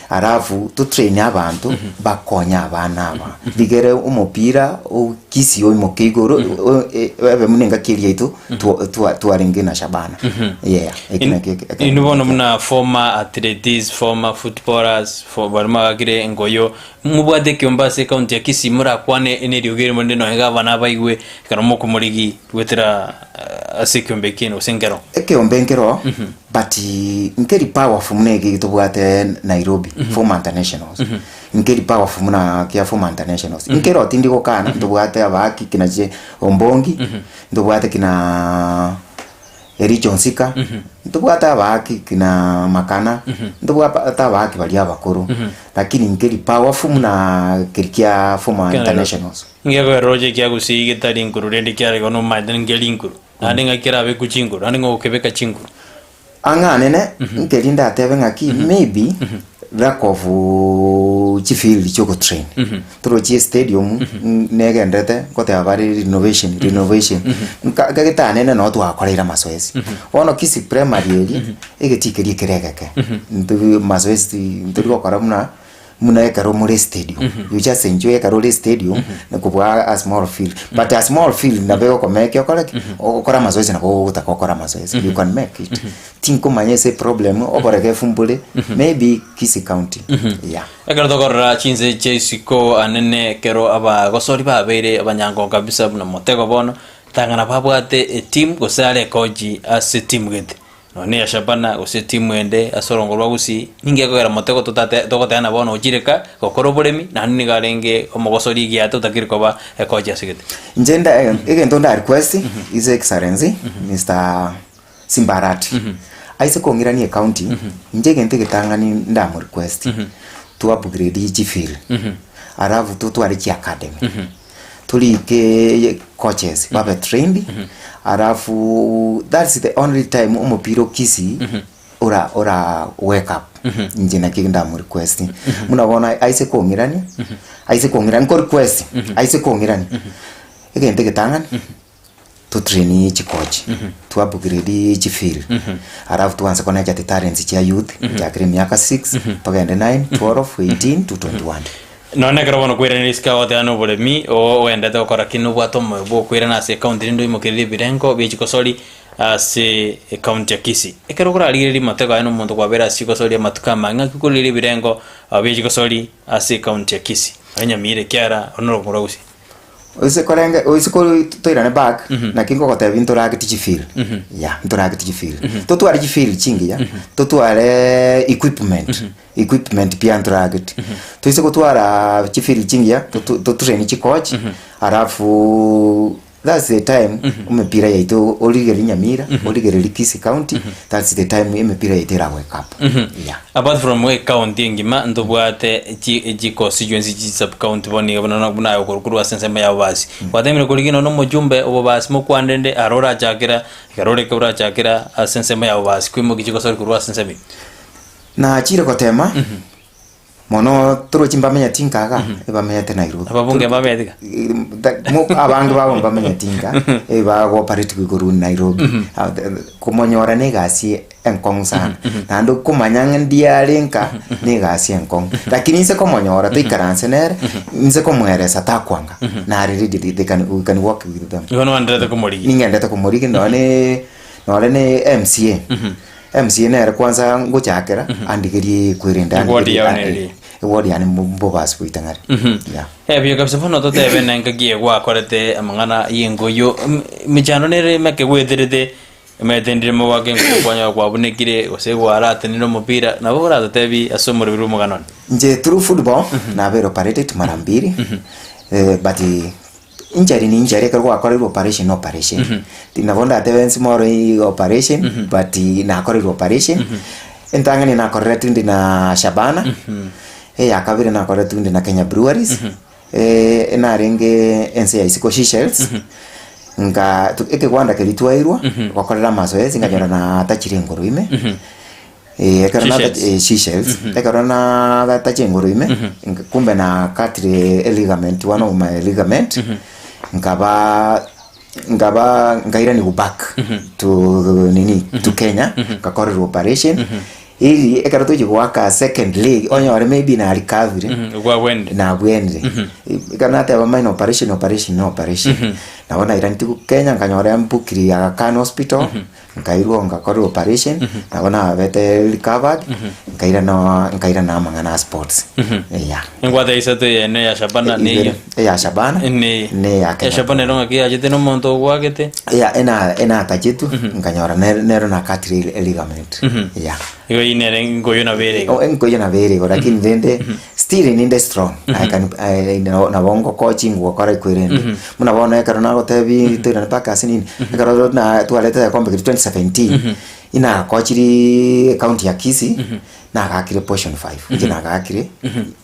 alafu to train abanto, bakonye abana aba. Rigere omopira o Kisii oimoke igoro, o- e- ebe buna engaki eria yaito twa- twa- twarenge na Shabana. Yeah, eki nakio eke- eke- Inwe bono buna former athletes, former footballers, for baria mwagakire engoyo, mobwate ekiombe ase ecounty ya Kisii morakwane neriogi erimo rinde nonye gavana abaigwe ekero mokomorigi goetera ase ekiombe ekiaino gose nkero. Ekeombe nkero but nkeri powerful buna eke tobwate Nairobi, former internationals. Nkeri powerful buna kia former internationals. Nkero tindi gokana ntobwate abaaki kina chi Ombongi, ntobwate kina Ericho Onsika, ntobwate abaaki kina Makana, ntobwate abaaki baria abakoro, lakini nkeri powerful buna keri kia former Kia Nairobi. internationals. Ngekoeroche ekia gusii getari nkuru rende kiarigwa nomaete nkeri nkuru, naende ng'aki kerabekwe chinkuru, naende ng'a okebeka chinkuru. Ang'anene, nkeri ndatebe ng'aki maybe lack of chifield chiogotrain. Torochie estadium negenderete ngoteba bare renovation renovation. Nka nkagetanene noo twakoreire amazoezi. Bono Kisii primary eria, egetii keria kere egeke. Ntobi mazoezi ntori gokora buna. Buna ekero more stadium, you just enjoy ekero ore stadium na kobua a small field. But a small field nabo egokomeki okore ki? Okore amazoezi nabo ogotaka okore amazoezi, you can make it. Tinkomanya ase eproblem, oboregefu mbore, maybe Kisii county, yeah. Ekero tokorora chinse chia isiko anene ekero abagosori babeire abanyango kabisa buna motego bono, tang'ana babwate eteam gose are ekochi ase etimu gete. Nonya neya Shabana, gose etimu ende ase orongo rwa Gusii, ninki gekogera motego totate togoteana bono ochire ka gokora oboremi, naende nigo arenge omogosori egiate otakire koba ekochi ase gete. Inche nda egento nda request His Excellency Mister Simba Arati, aise kong'irania ecounty, inche egento egetang'ani ndamo request, to upgrade chifield, alafu totware chiacademy. Torike coaches babe trained alafu that's the only time omopira o Kisii ora ora wake up inche naki ndamo request buna bono aise kong'irania aise kong'irania nko request aise kong'irania egento egetang'ani to train chicoach to upgrade chifield alafu twanse konecha talents chia youth chakire emiaka 6 togende 9 12 18 to 21. Nonya ekero bono kwairanire isiko agoteba noboremi, oo oendete gokora ki nobwate omoyo bw'okoirana ase ecounty rinde oimokererie ebirengo bie chigosori ase ecounty ya Kisii. Ekero okorarigereria motego aye nomonto kwabeire ase chigosori amatuko amange ng'aki okorigereria ebirengo bie chigosori ase ecounty ya Kisii. Aye Nyamira ekiagera ore norokoro rwa Gusii. Oise korenge oise ko toirane back naki nkogotebia ntorageti chifield yeah ntorageti chifield totware chifield chingiya totware equipment equipment pia ntorageti toise gotwara chifield chingiya totu totrain chicoach alafu that's the time emepira yaito origererie Nyamira origererie Kisii county that's the time emepira yaito era wake up yeah. Apart from ecounty engima ntobwate chi chiconstituency chi sub county bono iga buna buna aye okorwa korwa ase ensemo ya Bobasi. Gwatemire korigia nonya na omochumbe o Bobasi mokwane rende aro orachakera ekero oreke orachakera ase ensemo ya Bobasi kwimokia chigosori korwa ase ensemo eyio. Nachire gotema. Mono torochi mbamenyeti nka iga, ebamenyete Nairobi. Ababunge mbamenyeti iga? Abange babo mbamenyeti nka, ebagooperate korwa Nairobi. Komonyora na egasi enkong'u sana, naende okomanya ng'a ndiare nka, na egasi enkong'u. Lakini inse komonyora toikaranse nere, inse komoeresa takwanga, nare ready they can, we can work with them. Igo nogendererete komorigia? Ningenderete komorigia nonye nonye na MCA. MCA nere kwanza ngochakera andigerie kwerende Eward andigerie yao ah, neri? eward yane mbobasi goita ng'are yeah. Ebuya kabisa bono totebe nengaki eye gwakorete amang'ana y'engoyo emechando nere emeke gweterete emete ndire mogwaka engoyo kwanyora kwabunekire gose gwaratenire omopira nabo oratotebi ase omoroberi bw'omogano one. Inche through football nabeire operated mara mbiri but Injury ni injury ekero gwakorerwe operation ni operation. Nabo ndatebe small operation but nakorerwe operation. Entang'ani nakoreretwe inde na Shabana, eya kabere nakoreretwe inde na Kenya Breweries, narenge ense ya isiko Seychelles, nka ekegwanda keria twairwa, gokorera amazoezi nkanyora natachire engoro ime. Ekero nata- Seychelles. eh, Seychelles. Ekero nagatacha engoro ime, nk- kumbe nakatire eligament, one of my ligament, nkaba nkaba nkairaniwa back to nini to Kenya, nkakorerwa operation, ili ekero tochia goaka second leg, onyore maybe na recovery, Gwabwenire. nabwenire. Ekero nateba mine operation, operation, no operation. Nabo nairanetiwu Kenya nkanyora embukiri ya Aga Khan Hospital. Nkairwa ngakorerwa operation, nabo nabete recovered, nkairana nkairana amang'ana a sports. Yeah. Engwate ya isato eye neya Shabana Ibere, neyio. eya Shabana, Neye. neya Ya Kenya Shabana ero ng'aki yachete na omonto ogwagete. Ya ena enatachetwe, nkanyora nere nero nakatire eligament. Yeah. Igo eyio nere nkoyo nabo ere igo. Oh, enkoyo nabo ere igo, lakini rende still ninde strong. I can I nabo nabo ngokochi ngokora ekwerende. Buna bono ekero nagotebi toirane mpaka ase nini, ekero na twarete egekombe keria 2017, inakochiri ecounty ya Kisii, nagakire portion 5, inche nagakire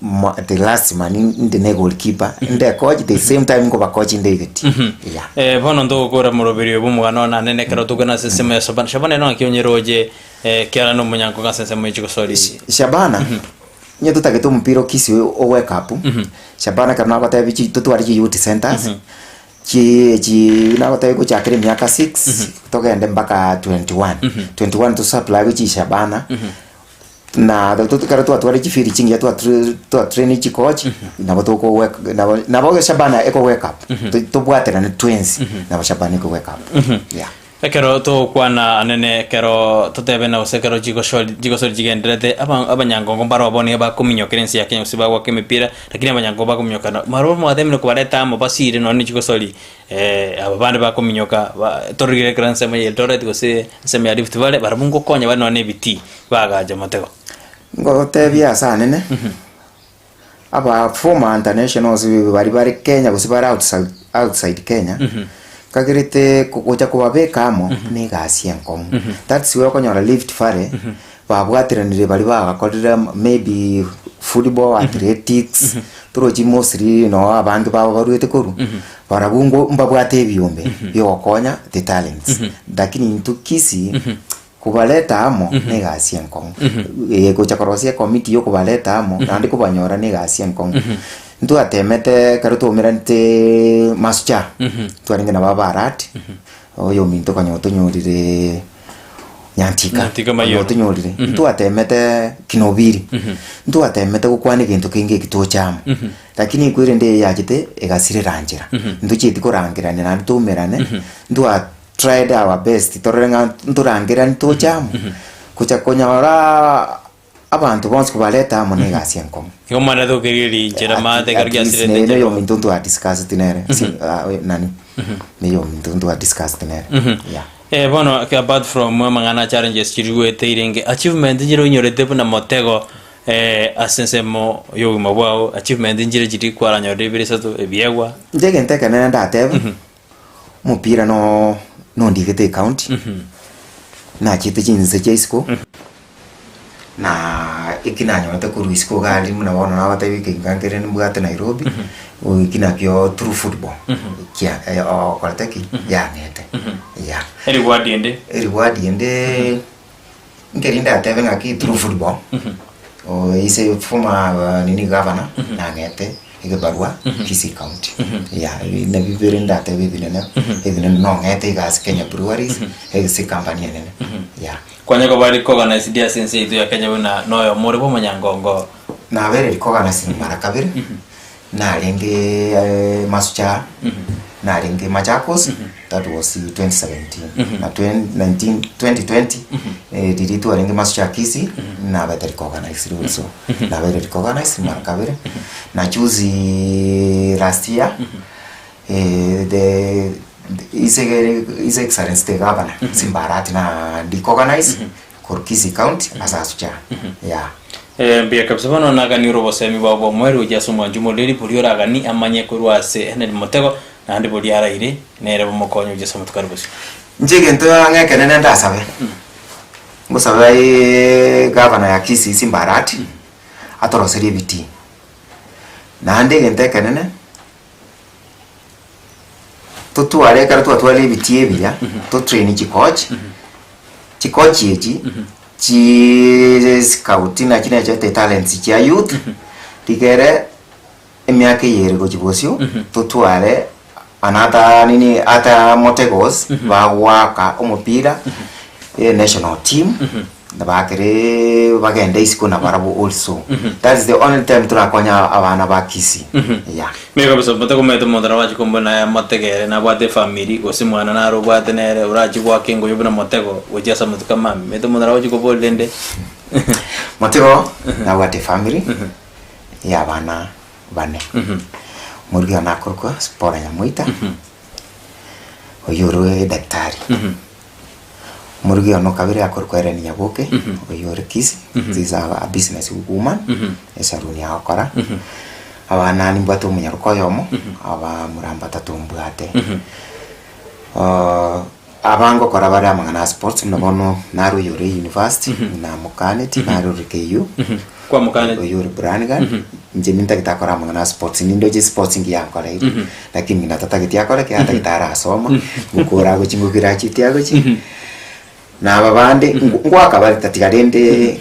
mo the last man inde na egoalkeeper, nde coach the same time nkobacoach inde egeti, yeah. Eh, bono ntogokora moroberi oyo bw'omogano one anene ekero tokwana ase ensemo ya Shabana. Shabana ere ng'aki onyeroche Ekiagera nomonyanko ase ensemo ye chigosori. Shabana, onye totagete omopira o Kisii o wake up, Shabana ekero nagotebi chi totware chi youth centers, chi chi nagotebi gochakera emiaka six, togende mpaka 21, 21 to supply gochia Shabana, na ekero twatwarire chifiri chingiya twatr twatrain chicoach, nabo toko wake nabo nabo Shabana eko wake up, tobwaterane twensi, nabo Shabana eko wake up, yeah. Ekero togokwana anene, ekero totebena gose ekero chigosori chigosori chigendererete, aba abanyangongo mbaro bono nigo bakominyokera ense ya Kenya gose bagoaka emepira, lakini abanyangongo bakominyokana barobwo mwatemire kobareta amo basire nonye ne chigosori aba bande bakominyoka ba tororire ekero ensemo ya Eldoret gose ensemo ya Rift Valley, barabwo ngokonya bare nonye na ebitii bagacha motego. Ngotebia ase anene, aba former internationals baria bare Kenya gose bare outside outside Kenya, nkagerete gocha kobabeka amo na egasi enkong'u. That's why okonyora Rift Valley, babwateranire baria bagakorire maybe football, athletics, torochi mostly noo abange babo baruete korwa, barabwo ngo mbabwate ebiombe biogokonya the talents. Lakini intwe Kisii. Kobareta amo negasi enkong'u, eh, gocha korosia ekomiti ya okobareta amo, naende kobanyora negasi enkong'u. Ntwatemete ekero twaumeranete masucha, twarenge nabo abaarati, oyominto konya otonyorire nyantika, Nyantika konya Mayolo. otonyorire. Ntwatemete kinobiri, ntwatemete gokwana egento kenge eki tocha amo, lakini kwerende eye yachete egasirera nchera, ntochieti korangerania naende toumerane, ntwa. Tried our best torore ng'a ntorangerani toche amo, gocha konyora abanto bonsi kobareta amo na egasi enkong'u. Igo omwanete gokerigereria inchera At- maate ekero at least giasirete nere inchera. oyominto ntwadiscusseti nere, si- ah, oyo nani, na oyominto ntwadiscusseti nere, yeah. Eh, bono eke apart from amang'ana challenges chiria gweteire inge, achievement nchire onyorete buna motego ase ensemo ya obogima bwao, achievement nchire chiria kwaranyorire ibere isato ebiegwa. Inche egento ekenene ndatebe. Omopira no nondigete ecounty, nachete chinse chia isiko, na eki nanyorete korwa isiko iga aria buna bono nagotebi ekeginga nkere nimbwate Nairobi, eki nakio through football, kia okorete ki? Yang'ete, yeah. Ereward ende. Ereward ende, nkeri ndatebe ng'aki through football. Ise former nini governor nang'ete egebarua Kisii County. Yeah, ebi nabio bire ndatebe ebinene, ebinene nong'ete iga ase Kenya Breweries, ase ecompany enene, yeah. Kwanya koba recognized ase ense yaito ya Kenya buna noyomo ore bw'omonyangongo. Nabeire recognized mara kabere, narenge Masuja, narenge Machakos, that was 2017, na 19 2020, riria twarenge Masuja Kisii, nabete recognized also, nabeire recognized mara kabere, na juzi last year, the his his excellency the governor, Simba Arati na recognize korwa Kisii county ase Masuja, yeah. Mbuya kabisa bono naganie ore obosemi bwao bw'omoerio gochia ase omwancho omoreri boria oraganie amanye korwa ase Henry Motego naende boria araire nere bomokonye gochia ase amatuko are bosio. Inche egento ang'e ekenene ndasabe, ngosabe gavana ya Kisii Simba Arati, atoroserie ebitii. Naende egento ekenene, totware ekero twatwarire ebitii ebiya, totrain chicoach, chicoach echi, chiiii scout nachi nachete talents chia youth, rigere emiaka eye ere gochia bosio, totware another nini ata motegos bagoaka omopira, enational team, bakereee bagende isiko nabarabwo also. That is the only time torakonye abana ba Kisii, yeah. Mbuya kabisa motego omanyete omonto nabo achie kombona aye amotegere nabwate efamiri gose mwana naro obwate nere orachie goaka engoyo buna motego gochia ase amatuko amambe omanyete omonto nabo agochia koboria rende Motego nabwate efamiri ya abana bane, omorwia one akorokwa Sipora Nyamoita, oyio ore edaktari, omorwia one okabere akorokwa Hellen Nyaboke, oyio ore Kisii, she is a business woman, esaloon agokora, abana nimbwate omonyaroka oyomo, abamura mbatato mbwate. Aba ngokora bare amang'ana a sports buna bono naro oyore university namokaneti naro ore KU Kwamokaneti? oyore Brannigan inche nintagete akore amang'ana a sports nindoche sports ngiya nkoreire lakini ng'ina tatageti akore ekiagera atagete arasoma ngokora agochi ngograduate agochi na aba bande ngoaka bare tatiga rende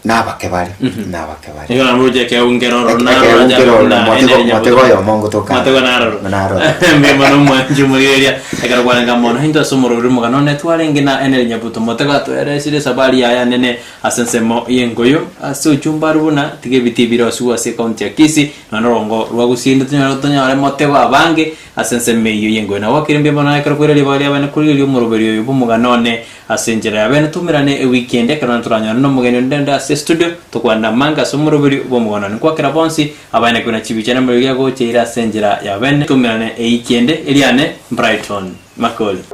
Nabake bare, nabake bare. Nigo naroche ekeegu nkeroro, Eke- narora ekeegu nchare nkeroro, buna motego- eneri nyabuto. motego oyomo ngotoka Motego naroro. Naroro. Mbuya mono omwanchi omorigereria, ekero kwarenge amo naintwe ase omoroberi omogano one twarenge na Henry Nyabuto Motego atoeresire esabari yaye anene ase ensemo y'engoyo ase ochumba aria buna tiga ebitii bire osigwe ase ecounty ya Kisii nonya norongo rwa Gusii rende tonyore tonyore motego abange ase ensemo eyio y'engoyo. Nagwakire mbuya mono ekero kwere ribaga riabene korigereria omoroberi oyo bw'omogano one Ase enchera ya bene toumerane ewiki ende ekero toranyore nomogeni onde onde ase estudio, tokwane amange ase omoroberio bw'omogano one. Nkwakera bonsi abaene kwina chibicha na emerero giagocha ere ase enchera ya bene toumerane eiki ende eriane Brighton Makori.